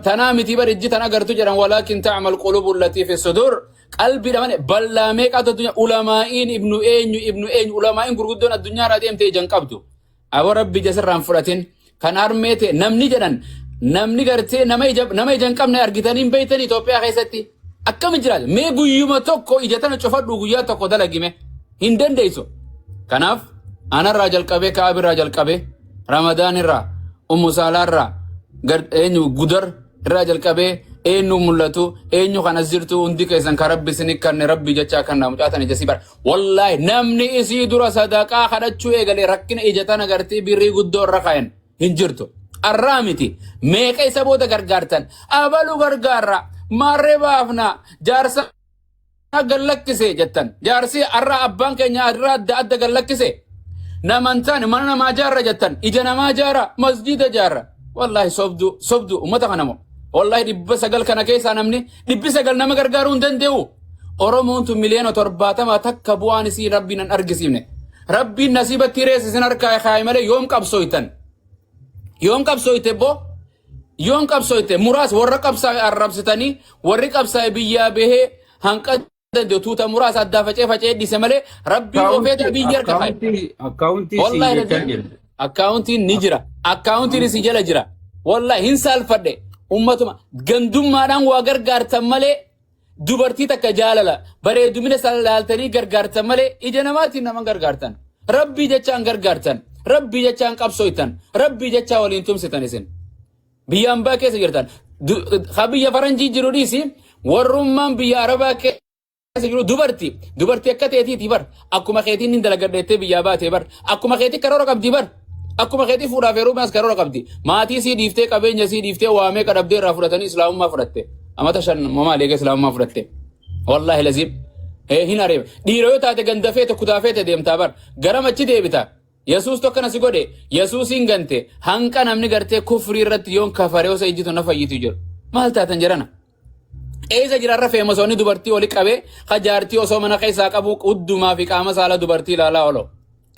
tanaa miti bar ijji tan agartu jedhan walaakin ta'amal qulubu allatii fi sudur qalbiidha malee bal'aa meeqaatu addunyaa ulamaa'iin ibnu eenyu ibnu eenyu ulamaa'iin gurguddoon addunyaarraa deemte ija hin qabdu Aboo rabbi ija sirraa hin fudhatin. Kan harmee ta'e namni jedhan namni gartee nama ija nama ija hin qabne argitanii hin beektan Itoophiyaa keessatti akkami jiraata? Mee guyyuma tokko ija tana cufadhu guyyaa tokko dalagime hin dandeessu. Kanaaf anarraa jalqabee kaabirraa jalqabee Ramadaanirraa Ummu Saalaarraa gar eenyu gudar irraa jalqabee eenyu mul'atu eenyu kan as jirtu hundi keessan kan rabbi isin kanne rabbi jechaa kan mucaa tana ija si bara Wallaahi namni isii dura sadaqaa kadhachuu eegale rakkina ija tana gartee birrii guddoo irra kaayan hin jirtu. Arraa miti meeqa isa booda gargaartan abalu gargaarra maarree baafna jaarsa gallakkise jettan jaarsi arraa abbaan keenya arraa adda adda gallakkise naman taane mana namaa jaarra jettan ija namaa jaara masjiida jaarra wallaahi sobdu sobdu ummata kana moo wallaahi 900 kana keessaa namni 900 nama gargaaruu hin danda'u. Oromoon tun miliyoona 70 takka bu'aan isii rabbiin hin argisiifne. Rabbiin nasiibatti hirees isin harkaa kaaye malee yoom qabsooytan? Yoom qabsooyte boo? Yoom qabsooyte? Muraas warra qabsaa'e arrabsitanii warri qabsaa'e biyyaa bahee hanqa danda'u tuuta muraasa addaa facee facee dhiise malee rabbiin ofeeta biyya harka kaaye. Akkaawuntii siin Wallahi jechaa lazim jira. akkaawuntiin ni jira. Akkaawuntiin isin jala jira. Wallahi hin saalfadhe. Ummatuma gandummaadhaan waa gargaartan malee dubartii takka jaalala bareedumina sana laaltanii gargaartan malee ija namaatiin nama gargaartan. Rabbii jechaan gargaartan. Rabbii jechaan qabsooytan. Rabbii jechaa waliin tumsitan isin. Biyya ambaa keessa jirtan. Ka biyya faranjii jiru dhiisi warrummaan biyya arabaa keessa jiru dubarti. Dubarti akka teetiiti bar. Akkuma keetiin hin dalagadheettee biyyaa baatee bar. Akkuma keetii karoora qabdi bar. Akkuma keetii fuudhaaf heerumaas karoora qabdi. Maatii sii dhiiftee qabeenya sii dhiiftee waamee qadhabdee irraa fudhatanii islaamummaa fudhatte. Amata 5 maal eega islaamummaa fudhatte. Wallaahi laziim. Hin areeba. Dhiira yoo taate ganda feete kutaa feete deemtaa bar. Garam achi deebita. Yesuustu akkana si godhe Yesuusiin gante hanqa namni gartee kufrii irratti yoon kafaree osoo ijjitu na fayyitu jiru. Maal taatan jedhana? Eessa jira irra feemasoonni dubartii oli qabee ka jaartii osoo mana keessaa qabu huddumaa fi qaama saala dubartii ilaalaa oolo.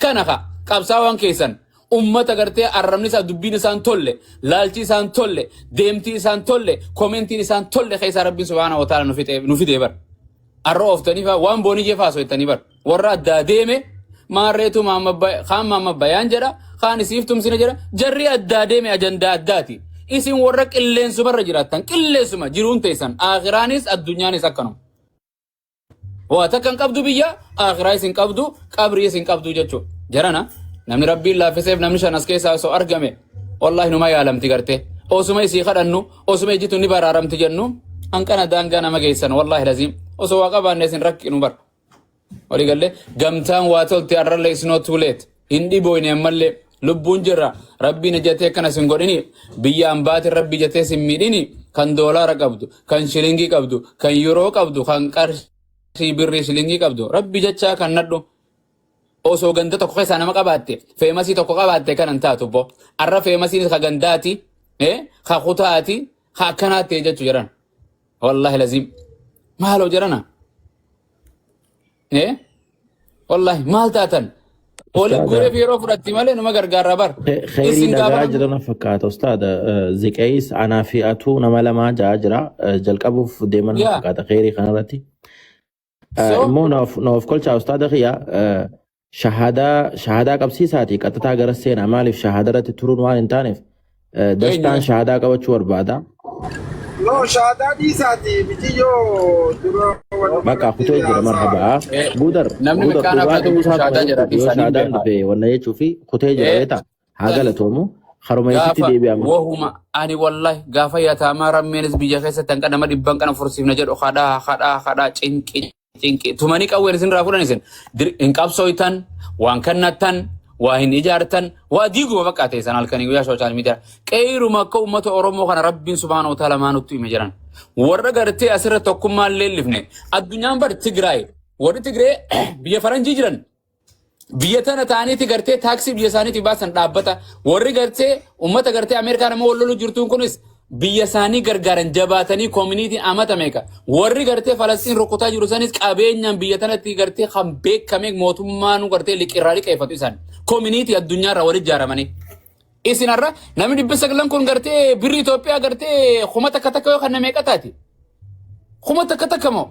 Kana ka qabsaawaan keessan ummata gartee arrabni isaa dubbiin isaan tolle laalchi isaan tolle deemtii isaan tolle komentiin isaan tolle keessaa rabbiin subhaanahu wa ta'ala nu fidee bar. Arra ooftanii faa waan booniyyee faa soittanii bar. Warra addaa deeme maarreetu kaan maamma bayaan jedha kaan isiif tumsina jedha jarri addaa deeme ajandaa addaati. Isin warra qilleensumarra jiraattan qilleensuma jiruun teessan aakhiraanis addunyaanis akkanuma. Waa takka hin qabdu biyya aakhiraa isin qabdu qabrii isin qabdu jechuudha. Jarana namni rabbiin laaffiseef namni shan as keessaa osoo argame wallaahi numa yaalamti gartee osuma isii kadhannu osuma ijjitu ni baraaramti jennu hanqana daangaa nama geessan wallaahi laziim osoo waa qabaanne isin rakkinu bara. Walii gallee gamtaan waa tolte har'allee is not too late. Hin dhibooyne ammallee lubbuun jirra. Rabbiin ijatee akkana sin godhini. Biyya ambaatiin rabbi ijatee sin miidhini. Kan doolaara qabdu, kan shilingii qabdu, kan yuroo qabdu, kan qarshii birrii shilingii qabdu. Rabbi jechaa kan nadhu. Osoo ganda tokko keessaa nama qabaatte, feemasii tokko qabaatte kanan taatu bo. Arra feemasiin ka gandaati, ka kutaati, ka akkanaatti jechuu jedhan. Wallahi laziim. Maaloo jedhana. Eh? Wallahi maal taatan? Oli Ustaada. guureef yeroo fudhatti malee numa gargaarra bar. Kheyrii Isin gaafa dhagaa jira na fakkaata ustaada. Ziqeeyis anaa fi atuu nama lamaa ja'a jira. Jalqabuuf deeman na fakkaata kheyrii kanarratti. So Immoo na of kolchaa ustaada kiyya shahaadaa qabsiisaati qaxxataa gara seenaa maaliif shahaadaa irratti turuun waan hin taaneef dastaan eenyu? shahaadaa qabachuu barbaada. No, shaadaa dhiisaati mitiyyoo dura waluma Bakka irratti kutee jira haasaa. marhaba. Gudar Namni gudar meeqaan dhugaa abdatu ta'uu isaa shaadaa jedha yoo dhiisanii shahaadaan beekaa. dhufe wanna jechuu fi kutee jira beektaa haa galatoomu haruma isitti Gaafa deebi'ama. wahuma ani wallahi gaafa yataamaa rammeenis biyya keessatti hanqa nama dhibban kana fursiifna jedhu kadhaa kadhaa kadhaa cinqii. Cinqii tumanii qawween isin irraa fuudhan isin hin qabsooytan, waan kannattan, waa hin ijaartan, waa diiguma bakka ta'e san halkanii guyyaa sooshaal miidiyaa. Qeyruma akka uummata Oromoo kana Rabbiin subhaanahu wa ta'ala maa nutti hime jedhan. Warra gartee asirra tokkummaa illee lifne. Addunyaan bar Tigraay warri Tigree biyya faranjii jiran biyya tana ta'aniiti gartee taaksii biyya isaaniitii baasan dhaabbata. Warri gartee uummata gartee Ameerikaa nama wal lolu jirtuun kunis biyya isaanii gargaaran jabaatanii koominiitiin amata meeqa. Warri gartee Falastiin rukutaa jiru sanis qabeenyaan biyya tanatti gartee kan beekame mootummaanuu gartee liqirraa liqeeffatu isaan. Koominiitii addunyaarraa wal ijaaramanii. Isin har'a namni 900 kun gartee birri Itoophiyaa gartee 1000 takka yoo kan meeqa taati? 1000 takka moo?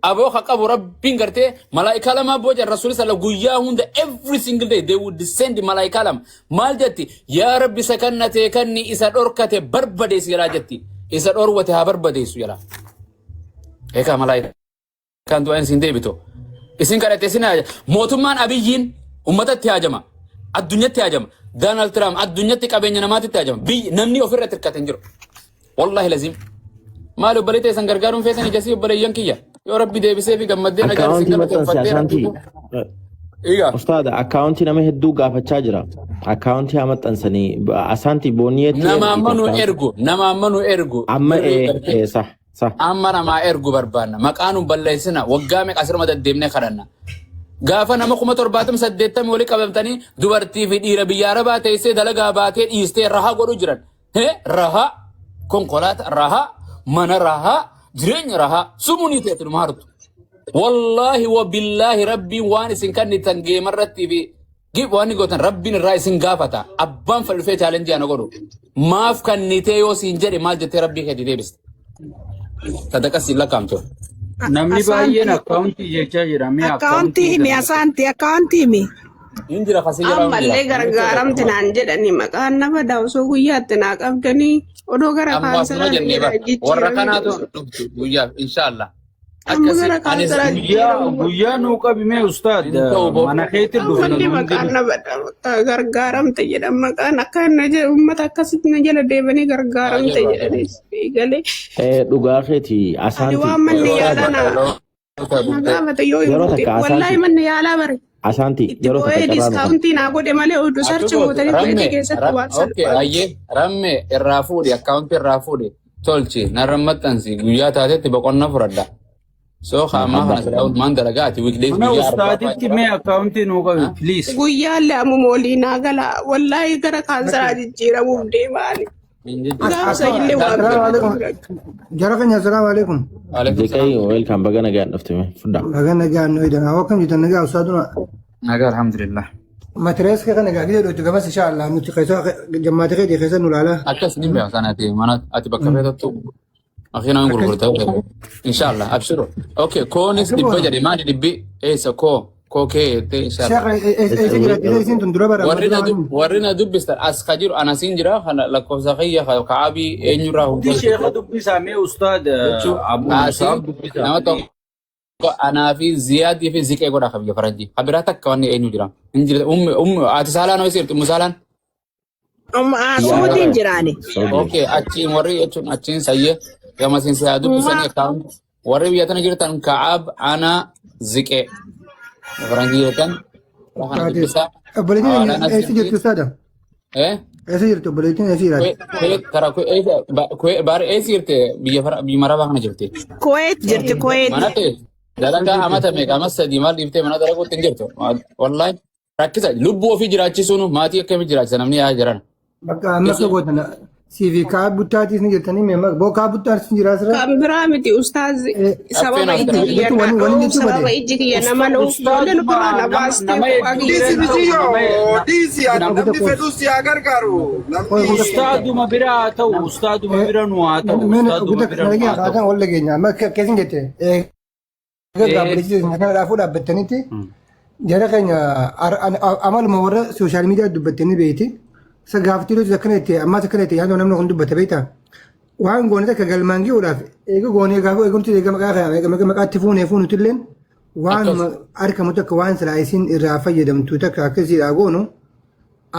Aboo ka qabu Rabbiin gartee malaa'ikaa lama booja Rasuulli salla guyyaa hunda, every single day they would descend, malaa'ikaa lama maal jetti? Yaa Rabbi, isa kannate kanni, isa dhorkate barbadeessi jalaa jetti. Isa dhorwate haa barbadeessu jalaa. Eegaa malaa'ikaan du'aan isin deebitu isin kadhatte isin haja. Mootummaan Abiyyiin ummatatti haajama, addunyatti haajama. Donald Trump addunyatti qabeenya namaatitti haajama. Biyyi namni ofirratti hirkate hin jiru. Wallahi lazim. Maali, obboleettii teessan gargaaruun feetan ijasii obboleeyyan kiyya. Yoo Rabbi deebisee fi gammaddee nagaan isin Akkaawuntii maxxansi galateeffattee asaantii. Rabbi. Egaa. Ustaada, akkaawuntii nama hedduu gaafachaa jira. Akkaawuntii haa maxxansanii asaantii booniyeetti Nama amma ergite nu akkaawuntii. ergu, nama amma nu ergu. Amma Birrii ee gartee ee sah sah. Amma namaa ergu barbaanna. Maqaa nu balleessina. Waggaa meeqa asirra deddeemnee kadhanna. Gaafa nama 70,080 walii qabamtanii dubartii fi dhiira biyya Arabaa teessee dalagaa baatee dhiistee rahaa godhu jiran. Hee rahaa, konkolaataa rahaa, mana rahaa, jireenya rahaa sumuunii ta'e numa hartu. Wallaahi wa billaahi, Rabbiin waan isin kannitan geemarratti fi gib waan gootan Rabbiin irraa isin gaafata. Abbaan fedhufee chaalenjii ana godhu. Maaf kannitee yoo siin jedhe maal jettee Rabbii keetii deebiste? Sadaqa siin lakkaa'amtu. Namni baay'een Asaantii akkaawuntii jechaa jira. Mee akkaawuntii akkaawuntii himi kana. asaantii akkaawuntii himi. Hin jira, kasii jalaa hin jira. Ammallee gargaaramti naan jedhani maqaan nama dha osoo guyyaatti naa qabdanii odoo gara Ammaaf numa kaansaraa jennee jira bar. Warra jijjiiramee kanaatu dhuftu guyyaaf inshaallah. Amma Akkasi gara anis kaansaraa Guyyaa jijjiiramuu guyyaa nuu qabi mee ustaad, hin ta'u boo. mana keetti dhufna Ammallee nu maqaan hundinuu. nama dha gargaaramte jedhan, maqaan akka na uummata akkasitti na jala deemanii gargaaramte Ajaa'iba. jedhanii galee. Ee, dhugaa keeti Ani asaantii. waan manni Ustaada, yaalaa na gaafate yoo hin yeroo guute takka wallaahi asaantii manni yaalaa bare asaantii itti yeroo takka bu'ee carraa nu kan. diskaawuntii naa godhe malee oduu Akka sarchi gootu gootanii ramme kuweetii keessatti waan okay salphaa. Ayyee, ramme irraa fuudhi, akkaawuntii irraa fuudhi, tolchi narra maxxansi. Guyyaa taatetti boqonnaa fudhadha. So ammaa Abba. kana silaa maan dalagaa ati weekdays Mana guyyaa arbaa fa'aa ustaaditti jira. mee akkaawuntii nuu qabi please. Guyyaallee ammuma olii naa gala, wallaahi gara kaansaraa jijjiiramuuf deemaani. Hin jijjiiru. Gaafa sanillee waan Assalamu fedhe alaikum. Jara keenya, assalamu alaikum. Alaikum Jeqee salaam. welcome, baga nagaan dhufte mee fudhaa. Baga nagaan nu eedan. Hawwa kam jirtan, nagaa ustaaduna? Nagaa, alhamdulillah. Matirees kee kana gaafii jedhu gamas insha Allah nuti keessa jammaate kee keessa nu laala. Akkas ni beeku sana ati mana ati bakka feetattu akhiina hin Akkas gurgurtaa. Inshallah, abshiru. Okay, koonis akka 100 boona. jedhe, maali dhibbi eessa koo koo kee jettee inshallah. Sheekh, eessa jiraachisa isiin tun dura bara amma Warri dura na waan warri na dubbistan as ka jiru anasiin jira kana lakkoofsa kiyya ka ka'abii eenyurraa Hundi hubachuu sheekha dubbisaa mee ustaad jechuun Abu kaasii Musaab dubbisaa nama please. tokko anaa fi Ziyaadii fi Ziqee godha ka biyya faranjii. Ka biraa takka wanni eenyu jira. Hin jira, ummi ummi ati saalaan ho'isee jirti, ummu saalaan. Amma Biyya Suudiin Arabaa jiraani. Saudi. Okay, achiin warri jechuun achiin sayyee gamasiin si haa dubbisanii Ummaa akkaawunti. Warri biyya tana jirtan Ka'ab, ana, Ziqee. Faranjii jirtan warra kana taate. dubbisaa. Obboleettiin Hawaalaan as eessa jirti jirti. ustaada? Eh? Eessa jirti obboleettiin, eessa jiraatti? Kuwait tara Kuwait baar eessa jirti, biyya biyya marabaa kana jirti. Kuwait jirti, Kuwait. Mana ta'e dalagaa amata meeqa amma sadii maal dhiiftee mana dalaguutti hin jirtu. Wallaahi rakkisa, lubbuu ofii jiraachisuun maatii akkamii jiraachisa namni yaa jiran. Bakka amma akka gootan siifi kaa buttaatiis ni jirtanii mee boo kaa buttaatiis ni jiraa sirra. Kan biraa miti ustaazi, Affeen sababa ijji as kiyya Jechuun na wani wani dhoof jechuu sababa bade. ijji kiyya nama loof ijoolleen Ustaaduma ofirraa na nama baastee nama kophaa hedduu kiyya Dhiisi na bira dhoof. mitiyyoo nama dhiisi ati nama Guta namni koos. fedhus si haa gargaaru. Namni ustaaduma bira haa ta'u, ustaaduma bira nu haa ta'u, Meen ustaaduma guta bira nu nagaya haa ta'u. kaatan wal dhageenya amma keessin jette eega gaabbileessa kana dhaafuu dhaabbattanitti jara keenya amaluma warra sooshaal miidiyaa dubbattanii beeyti. Isa gaaftii nuti akkana itti ammaas akkana itti yaaduu namni kun dubbata beektaa. Waan goone takka galmaan ga'uudhaaf eega goonee gaafa eegumti eega maqaa kana eega maqaatti fuunee fuunutu illeen waan argamu takka waan silaa isin irraa fayyadamtu takka akkasiidhaa goonu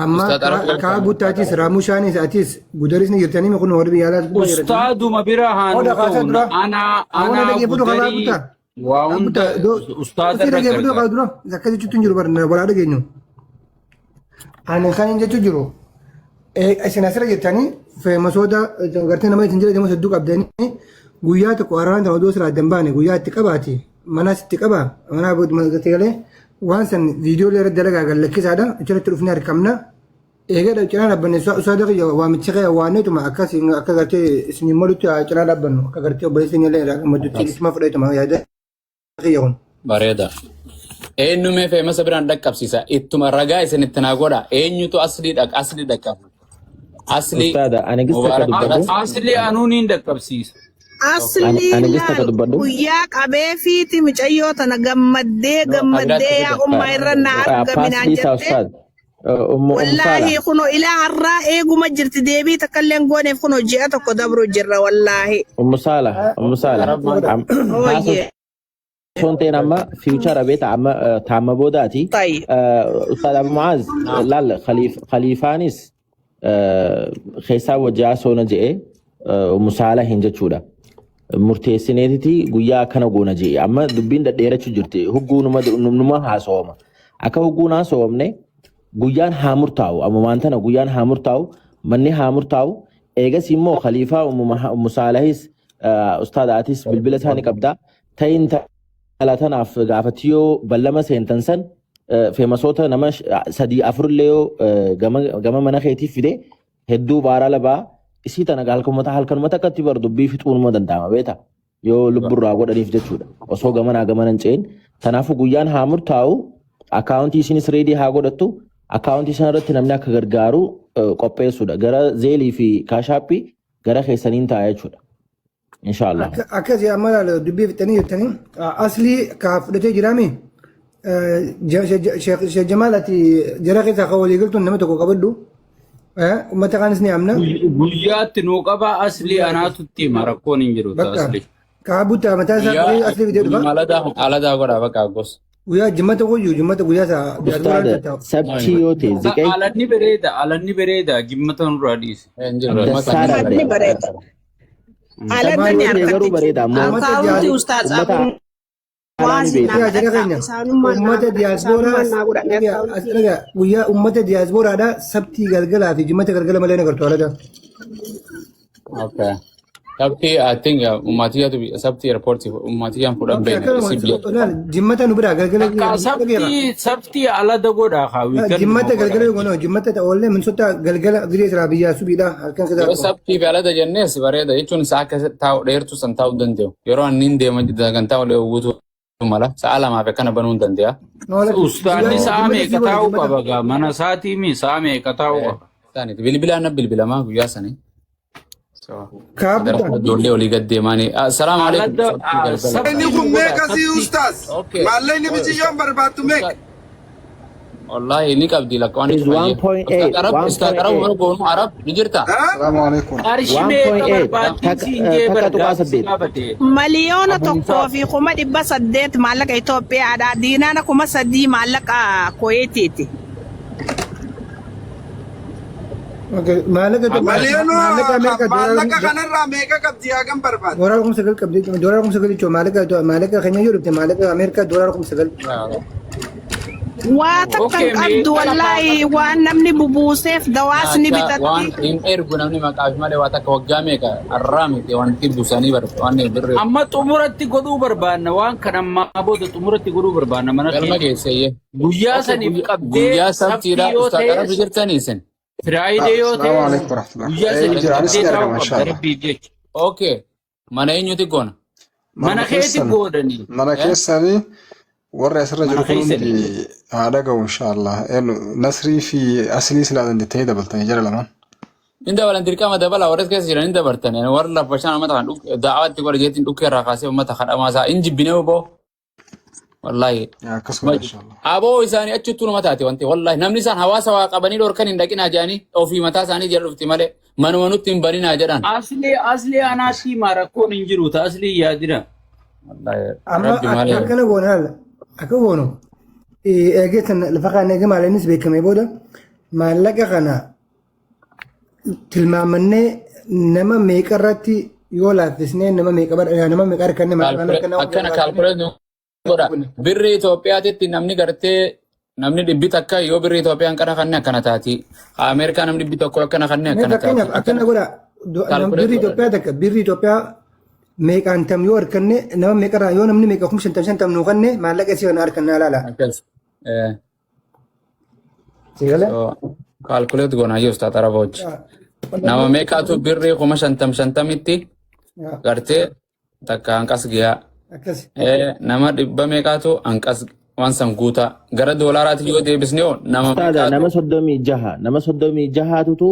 amma Ustaad Arafaa kaa buttaatis raamushaanis atis gudaris ni jirtanii kun warri biyya alaas gubbaa jirtanii. Ustaaduma bira haa Oda nu kaasaa ta'u dura. ana Awwana ana dhageeffatu karaa gudarii buttaa. Waa hunda ustaaza Ofii irra dhaggeeffadhu gargaara. qaba dura. Akka jechuutti hin jiru barna walaa dhageenyu. Ani kan hin jechuu jiru. Isin asirra jettanii feemasoota gartee nama isin jala deemus hedduu qabdanii guyyaa tokko araan ta'u odoo silaa adda hin baane guyyaa itti qabaati manas itti qaba manaa booda galee waan san viidiyoo irra dalagaa gallakkisaadha achirratti dhufnee argamna. Eegadha cinaa dhaabbanne usaada kiyya waamicha kiyya waanneetuma akkas akka gartee isin malutti haa cinaa dhaabbannu akka gartee obboleessi keenya illee irraa gammadutti isuma fudhatuma yaada kiyya kun. Bareeda. Eenyu mee feemasa biraan dhaqqabsiisa. Ittuma ragaa isin itti naa godha. Eenyutu aslii dhaq aslii dhaqqaba. Aslii Ustaada ani gis takka Mubaarak dubbadhu. godhas. Asli anuun hin dhaqqabsiisa. Ani Asliin ani gis takka laal dubbadhu. guyyaa qabeefiiti mucayyoo tana gammaddee No, gammaddee kabiraatti yaa fida. ummaa irra na argaminaan Paas dhiisaa jette. ustaad. Ummu Wallaahi Saala. kunoo ilaa har'aa eeguma jirti deebii takka illee hin gooneef kunoo ji'a tokko dabru jirra wallaahi. Ummu Saala. Ummu Saala. Ooyyee. Haasoftoon ta'in amma fiichara beeta amma taama boodaati. Tayyib. Ustaad Abu Mu'aaz laal khaliifaanis keessaa wajjaa soona je'e Ummu Saala hin jechuudha. Murteessineetiti guyyaa akkana goona je'e. Amma dubbiin dhadheerachuu jirti. Hugguu numa haasawama. Akka hugguun haasawamne guyyaan haa murtaa'u. Ammumaan tana guyyaan haa murtaa'u. Manni haa murtaa'u. Eegas immoo khaliifaa Ummu Saalahis ustaad atis bilbila isaanii qabda. Ta'in tala tanaaf gaafatti yoo ballama seentan san feemasoota nama sadii afur illee yoo gama mana keetii fide hedduu baaraa labaa isii tana halkanuma takkatti bar dubbii fixuunuma danda'ama beeta yoo lubburraa godhaniif jechuudha osoo gamanaa gamana hin ce'in. Kanaafuu guyyaan haa murtaa'u, akkaawuntii isinis reedii haa godhattu, akkaawuntii sana irratti namni akka gargaaru qopheessuudha gara zeelii fi kaashaappii gara keessaniin ta'a jechuudha inshaallah. Akkasii amma laala dubbii fixanii jettanii aslii ka fudhatee jiraami. Sheekh Jamaal ati jara keessaa kan walii galtuun nama tokko qabadhu. Uummata kaanis ni amna. Guyyaatti nuu qabaa aslii anaatu itti hima rakkoon hin jiru Bakka aslii. kaa buttaa mataa isaa Guyyaa qabee aslii fidee dhufa. guyyuma aladaa aladaa godhaa bakka gosa. Guyyaa jimmata guyyuu jimmata guyyaa isaa diyaaspooraan Ustaada tattaa'u. sabtii yoo ta'e ziqay Alanni bareeda alanni bareeda jimmata nurraa dhiise. Hin jiru. dassaadha Alanni bareeda. bareeda. Sabtii Alanni yoo ta'e garuu harkatti bareeda ammoo Uummata akkaawuntii diyaas ustaaz ummata Abu alaa ni Mu'aazii beekta. naa Yaa jara kadhadhaa. keenya Isaanummaan naa uummata godhan. diyaaspooraa Isaanummaan naa godhan akkaawuntii. dhagaa guyyaa uummata diyaaspooraadha sabtii galgalaa fi jimmata galgala malee nagartu alata. Okay. Sabti I think ummatiyyatu sabti airport ummatiyyaan fudhan Okay, beekna akkana si biyya. olaal jimmata nu biraa galgala Takka dhageera. sabtii sabtii alada godhaa haa wiikenduma Jimmata godhaa. galgala yoo jimmata ta'ollee minsota galgala giree siraa biyyaa subiidha halkan Yoo keessaa. sabtii fi alada jennees bareeda jechuun sa'a akka taa'u dheertuu san taa'uu danda'u. Yeroo anni hin deema kan taa'u dheeru guutuu mala sa'a lamaaf akkana banuu hin danda'a. Ustaanni sa'a meeqa taa'uu qaba gaa mana isaatii mi sa'a meeqa taa'uu qaba. Isaaniiti bilbilaan na bilbilamaa guyyaa sanii. So, Kaabuta. ijoollee olii gad deemanii. Assalaamu alaikum. Alada Sabtii galgala. sabtii Inni nu kun godhaa meeqa si sabtii. ustaas? Okay. Maallaqni biciyyoon barbaaddu meeqa? Wallahi ni qabdi lakkoon Is 1.8 Ustaz Arab, Ustaz Arab 1.8 warra goonu Arab ni jirta. Ha? Assalamu alaikum. Qarshii meeqa 1.8 barbaaddi takka siin jee takka tuqaa bargaafsi saddeet. gaafate. Miliyoona Abu tokkoo Musaab. fi 800,000 maallaqa Itoophiyaadha. Diinaara 3,000 maallaqa Kuweetiiti. Maallaqa Itoophiyaa Miliyoona maallaqa Ameerikaa maallaqa kanarraa meeqa qabdi hagam barbaaddi? doolaara 9,000 qabdi doolaara 9,000 jechuun maallaqa maallaqa keenya yoo dhufte maallaqa Ameerikaa doolaara 9,000. Waa takka Okay hin qabdu meeqa lafaa wallaahi qabdi? waan namni bubuuseef dawaas ni Nyaata waan bitatti. hin ergu namni maqaaf malee waa takka waggaa meeqa har'aa miti wanti busanii bar waan birri Amma xumuratti godhuu barbaanna waan kana ammaa booda xumuratti godhuu barbaanna mana galma keenya. geesseeyye. Guyyaa Okay saniif qabdee guyyaa sabtii sabtiidha yoo Ustaz ta'e Arab jirtanii isin. Firaayidee yoo Assalamu ta'e alaikum warahmatullah. guyyaa Eh, saniif jira anis qabdee ni taa'uu argama qabda inshallah. rabbiif jecha. Okay mana eenyuti goona? Mana Mana keeti keessan goodanii. mana Eh? keessanii warri asirra Mana jiru kun keessanii. hundi haa dhaga'u inshallah. Eenyu Nasrii fi Aslii silaa dandeettanii dabaltanii jara lamaan. Hin dabalan dirqama dabala warra keessa jiran hin dabartan warra lafa bishaan uummata kan da'awaatti godha jeetiin dhukkee irraa kaasee uummata kadhamaa isaa hin jibbine obbo. Wallahi. Akkasuma inshallah. Aboo isaanii achittuu nama taate wanti wallahi namni isaan hawaasa waa qabanii dhorkan hin dhaqinaa jedhanii ofii mataa isaanii jala dhufti malee manuma nutti hin baninaa jedhan. Asli asli anaatti hima rakkoon hin jiru ta asli yaadina. Wallahi Amma rabbi malee. akkana goona laala akka goonu eegeessan lafa kana eegee maallaqnis beekamee booda maallaqa kana tilmaamannee nama meeqa irratti Yoo laaffisnee nama meeqa nama meeqa harkanne maallaqaan harkanne waan Akkana laaffisne kaalkuleet nu godha. Birrii Itoophiyaatitti namni gartee namni 100 yoo birrii Itoophiyaan qara kanne akkana taati. Ameerikaa namni 100 akkana kanne Mee akkana taati. fakkeenyaaf akkana godha Kaalkuleet birrii godha. Itoophiyaa takka birrii Itoophiyaa meeqaan tam yoo harkanne nama meeqarraa yoo namni meeqa 50,000 nuu kanne maallaqa isii kana harkannaa laala. Akkas. Si galee? So kaalkuleet goonaa jiru taata rabochi. Nama meeqaatu birrii 50,000 50tti gartee takka hanqas giyaa. Akkas. Nama dhibba meeqaatu hanqas waan san guutaa. Gara doolaaraatti yoo deebisne hoo nama Ustaada meeqaatu nama 36 nama 36tutu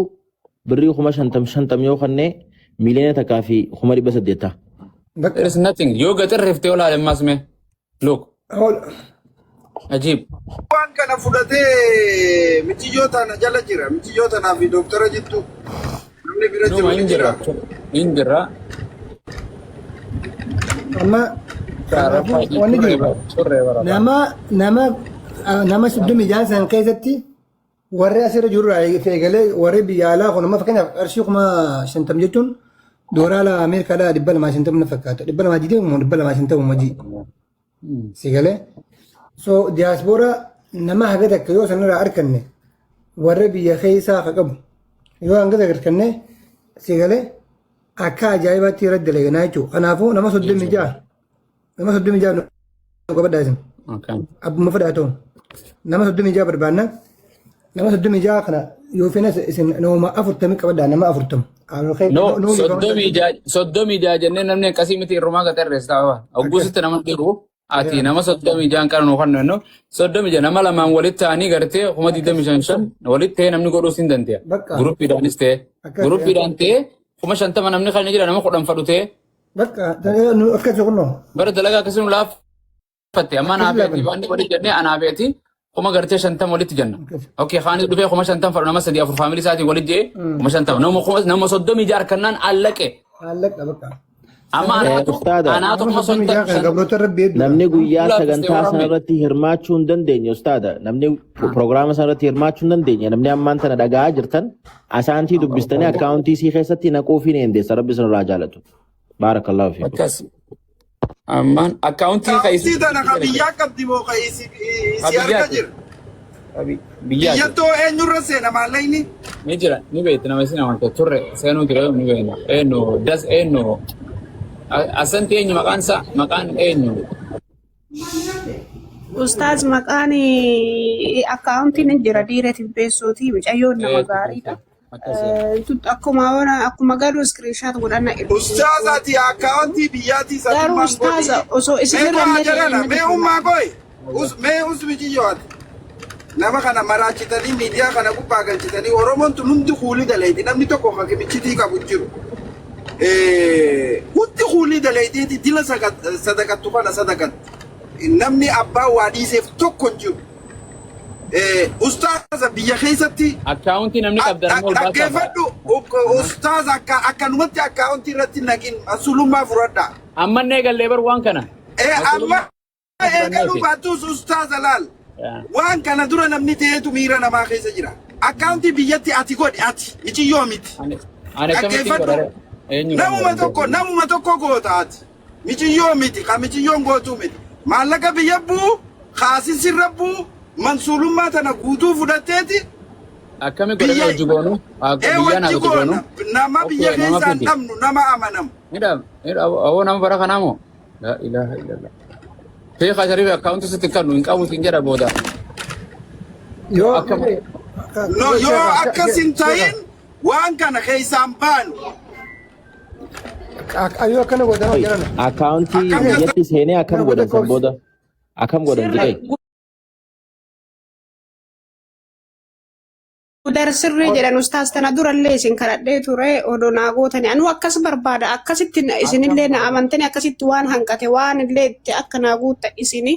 birrii 50,000 50,000 yoo kannee 1,800,000 ta'a. There Bakka. is nothing. Yoo gaxirriftee olaale ammas mee. Look. Ajiib. Waan kana fudhatee michiyyoo tana jala jira. Michiyyoo tanaa fi dooktara jittu namni bira jiru Numa ni hin jira. jirra. Hin jirra. Amma kanaafuu wanni jiru Turree bara. nama nama nama 36 san keessatti warri asirra jiru irraa eegalee warri biyya alaa kun amma fakkeenyaaf qarshii 50,000 jechuun doolaara Ameerikaadhaa 250 na fakkaata. 220 moo 250 hojii. Si galee? So diyaaspoora nama haga takka yoo sanarraa arganne warra biyya keessaa ka qabu yoo hanga takka arganne si galee akka ajaa'ibaatti irratti dalaganaa jechuudha. Kanaafuu nama 36 nama 36 nu qabadhaa isin. Abbuma fedhaa ta'u nama 36 barbaanna. Nama 36 kana yoo feene isin nama 40 qabadhaa nama 40. No, 36 jennee namni akkasii miti irrumaa gaxarreessa ta'a. Ogguusitti nama dhibu ati nama 36 kan nu kan 36 nama lamaan walitti ta'anii gartee 25,500 walitti ta'ee namni godhuus hin danda'a. Bakka. Guruppiidhaanis ta'e. Akkas. Guruppiidhaan ta'ee 50,000 namni kan jira nama 10 fadhu ta'e. Bakka akkas kunnoo. Bara dalagaa akkasii nu laaffatte amma Akkas anaa feeti laafanne. waan walitti jennee anaa feeti kuma gartee 50 walitti jenna. Akkas. Okay, kaanis dhufee 50,000 fadhu nama sadii afur faamilii isaatiin walitti jee 50,000 nama 36 harkannaan allaqe. Maallaqa bakka. Amma Ustaada. anaatu Nama kuma 36 kan shantam gabroota rabbi hedduudha. Namni guyyaa Laaffistee sagantaa warra sana irratti hirmaachuu hin dandeenye ustaada. Namni piroogiraama sana irratti hirmaachuu hin dandeenye. Namni ammaan tana dhaga'aa jirtan asaantii dubbistanii akkaawuntii isii keessatti naquufii ni dandeessa. Rabbi isin irraa jaalatu. Baarakallaahu fiikum. Akkas. Ammaan akkaawuntii Akkaawuntii tana ka biyyaa qabdi moo ka isi isi harka jira? Biyyaati. Biyyattuu eenyurra seena maallaqni? Ni jira, ni beekti nama isin amanta turre seenuu jira ni beekna. Eenyu das eenyu asanti eenyu maqaan isaa maqaan eenyu. Ustaaz maqaan akkaawuntiin hin jira dhiiratiif beessooti mucayyoon nama gaariidha. Akkasii. Akkuma galu screenshot godhanna ergite. Ustaaz ati akkaawuntii biyyaatii Garuu satummaan ustaaza godhi. osoo Mee isinirra koo illee ta'e jarana natti mee tola. ummaa koy mee us mijiyyoo ati. Nama kana maraachitanii miidiyaa kana gubbaa galchitanii Oromoon tun hundi kuulii daleeti namni tokko kan michitii qabu hin jiru. Hundi kuulii daleetiiti dila sadaqattu kana sadaqatti. Namni abbaa waa dhiiseef tokko hin jiru. Ustaaza biyya keessatti Akkaawuntii namni qabdan ammoo ol baasaa. Dhaggeeffadhu ustaaza akka akkanumatti akkaawuntii irratti naqin masulummaa fudhadha. Ammallee gallee bar waan kana. Amma eegaluu baattus ustaaza laal. Waan kana dura namni ta'eetu miira namaa keessa jira. Akkaawuntii biyyatti ati godhi ati miciyyoo miti. Ani akkamittiin Dhaggeeffadhu. godhare eenyu Namuma tokko goota ati. Miciyyoo miti ka miciyyoon gootuu miti. Maallaqa biyya bu'u kaasin sirra bu'u mansuulummaa tana guutuu fudhatteeti Akkami godhame biyya hojii goonu? ee Biyyaa naa wajji gooti goonu? goona nama biyya Okay, nama keessaa hin fidi. dhabnu nama amanamu. Nidha, nidha, awoo nama bara kanaa moo? La ilaha illallah. Sheekh Sharif akkaawuntii sitti kennu hin qabu siin jedha booda. Yoo Akkam No, yoo akkas hin ta'in waan kana keessaan baanu. Ayyoo akkana godhan jedhan. Akkaawuntii Akkam biyyatti seenee akkam Kana godhan san godha booda akkam godhan Sirri jedhee. Gudar sirrii jedhan ustaas tana durallee isin kadhadhee ture odoo naa gootani anuu akkas barbaada akkasitti isinillee na amantani akkasitti waan hanqate waan illee itti akka naa guutta isini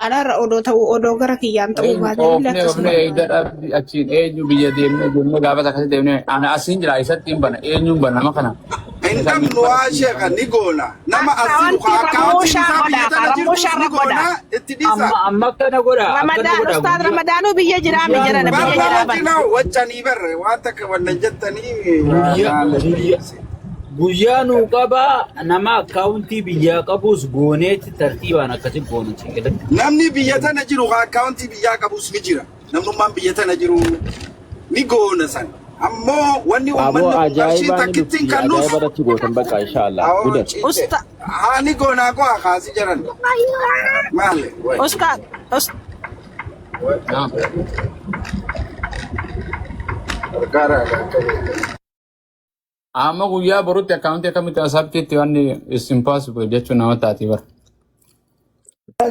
alaarra odoo ta'u odoo gara kiyyaan ta'uu baate illee Oofnee akkas oofnee barbaada. eegda achiin eenyu biyya deemnee deemnee gaafas akkasii deemnee ana asiin jira isatti hin bana eenyuun bana nama kana. Hin dhabnu waa sheeka ni goona. Nama as jiru Akkaawuntii akkaawuntiin Rammooshaa isaa biyya godha. tana jirtus Rammooshaa ni irra godha. goona itti dhiisa. Amma akkana godha akkana Ramadaan godha ustaaz guyyaa Ramadaanuu biyya jiraa mi guyyaa jedhan biyya jiraa Barbaadatti ban. na waccanii barre waan takka wannan jettanii guyyaa guyyaa Guyyaa nuu qabaa nama akkaawuntii biyyaa qabus gooneetti tartiibaan akkasi goona cingila. Namni biyya tana jiru ka akkaawuntii biyyaa qabus ni jira. Namnummaan biyya tana jiru ni goona san. Ammoo wanni Aboo uummanni kun qarshii ajaa'ibaa ni takkittiin dhufti kannus ajaa'iba irratti gootan bakka inshaallah awoo gudan. ciite. Usta Haa ni goonaa koo haa kaasii jiran. Maali? Wayi. Ustaad Ustaad Naam. Gargaaraa akka Amma guyyaa borutti akkaawuntii akkamitti asabtiitti wanni is impossible jechuun nama taati bara.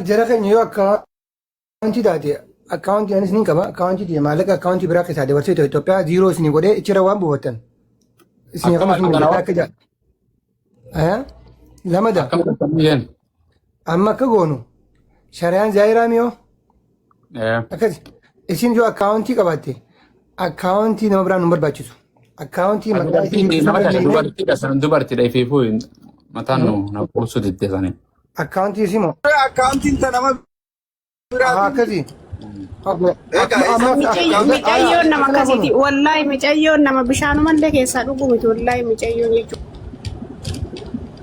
Jara keenya yoo akkaawuntii taate akkaawuntii anis ni qaba akkaawuntii ta'e maallaqa akkaawuntii biraa keessaa dabarsee Itoophiyaa ziiroo isinii godhee ichirra waan buufattan isinii Akkam kama isin akkana mul'ata akka jaa. Lamada akkam akkamii jeen. amma akka goonu shariyaan zaayiraa miyoo akkas isin yoo akkaawuntii qabaatte akkaawuntii nama biraan nu barbaachisu akkaawuntii maqaa isin Dubartiin nama irra tana deemee dubartiidha san dubartiidha ifiifuu mataan nu na quubsu didde sanii. akkaawuntii isimoo Akkaawuntiin ta nama haa biraatiin. akkasii Egaa amma isa Micayyoon nama akkana akkasiiti. goonu Wallaahi micayyoon nama bishaanumallee keessaa dhugu miti. Wallaahi micayyoon jechuudha.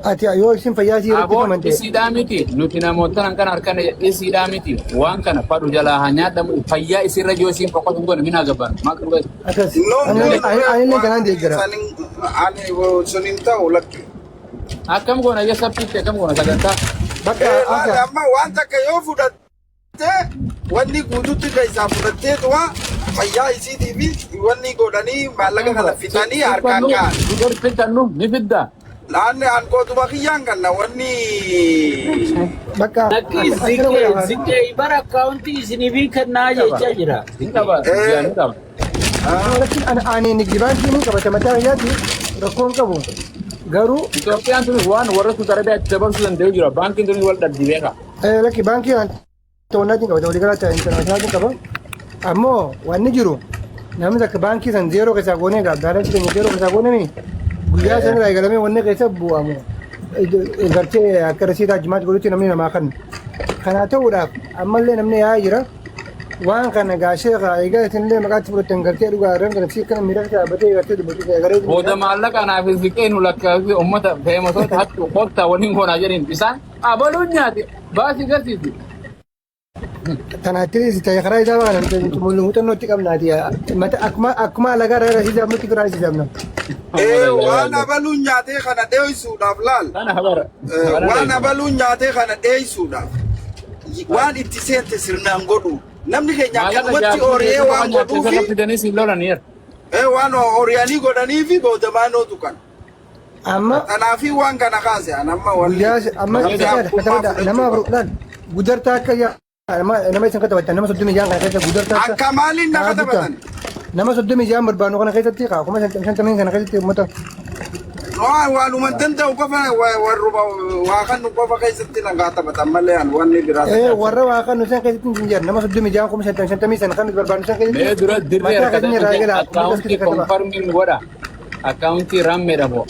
Ati yoo isin fayyaa isii irratti Aboo amante isiidhaa miti nuti namoota kan harkan isiidhaa miti waan kana fadhu jalaa haa nyaadhamu fayyaa isiirra yoo isiin boqotu hin goone minaa gabbaan maal dhugaa akkas No, no, anillee kanaan deeggara. ani sun hin ta'u lakki. akkam goona ija sabtiitti akkam goona sagantaa Bakka Eh, laata akka amma waan takka yoo fudhatte wanni guututti keessaa fudhatteetuma fayyaa isiitii fi wanni godhanii maallaqa kana fixanii harkaan ka'an. dubartii nu ni fidda Laanni an kootuma kiyyaan kanna wanni bakka Lakki akkana ziqee godha. ziqee bara akkaawuntii isiniif kennaa ni qaba jechaa jira. ni qaba eh, ni qaba Lakkin ani nigdi baankii ni qabata mataa kiyyaatti rakkoo hin qabu. Garuu Itoophiyaan tun waan warra Saudi Arabiyaatti dabarsuu danda'u jira baankiin tun wal dhabdi beeka lakki baankii to'annaatiin qabata walii galaa intarnaashinaaliin qaba. Ammoo wanni jiru namni takka baankii san zeeroo keessaa goonee egaa baalaansii keenya zeeroo keessaa goonee guyyaa san irraa eegalamee wanni keessa bu'amu gartee akka rasiitaa jimaatti godhutti namni namaa kan. Kanaa ta'uudhaaf ammallee namni yaa'aa jira. Waan kana gaashee irraa eegaa isinillee maqaatti fudhattan gartee dhugaa irraan kana si kana miidhagsa dhaabbatee gartee dubbatu garee Booda maallaqa anaaf ziqee nu lakkaa'e uummata feematoota hattu koottaa waliin goonaa jedheen isaan abaluun nyaate baasii garsiisi. Tanaatti ta'e karaa isaa baana muuxannoo itti qabnaati. Mata akkuma akkuma alagaa irraa rasiisaa nutti biraa rasiisamna. eh, waan abaluun nyaatee kana dheeysuudhaaf laal. Kana habara. Eh, waan abaluun nyaatee kana dheeysuudhaaf waan itti seente sirnaan godhu. Namni keenya Maallaqa akkanumatti jaartii horee keessa qofa waan nyaattee godhuufi sirra fidanii siin lolaniira. eh, waan horiyanii godhaniifi booda tuqan. Amma Kanaafii waan kana kaase an amma wanni guyyaa amma namni abbummaa nama fudhachuu afur qaba. laal gudartaa akka nama isin katabatan nama 36 kana keessa gudartaa akka Akka maaliin na kaa butta katabatan? nama 36 barbaannu kana keessatti kaa 50,050 kana keessatti uummata Waan waanuma danda'u qofa warruma waa kan nu qofa keessatti na katabatan malee an wanni biraa ee warra waa kan nu san keessatti hin jiran nama 36 50,050 sana kan nuti barbaannu san Mee keessatti dura dirree mataa harkatee keenya irraa dhufee eegala uummata as akkaawuntii keessa kataba. konfarmiin godha. Akkaawuntii rammeedha moo.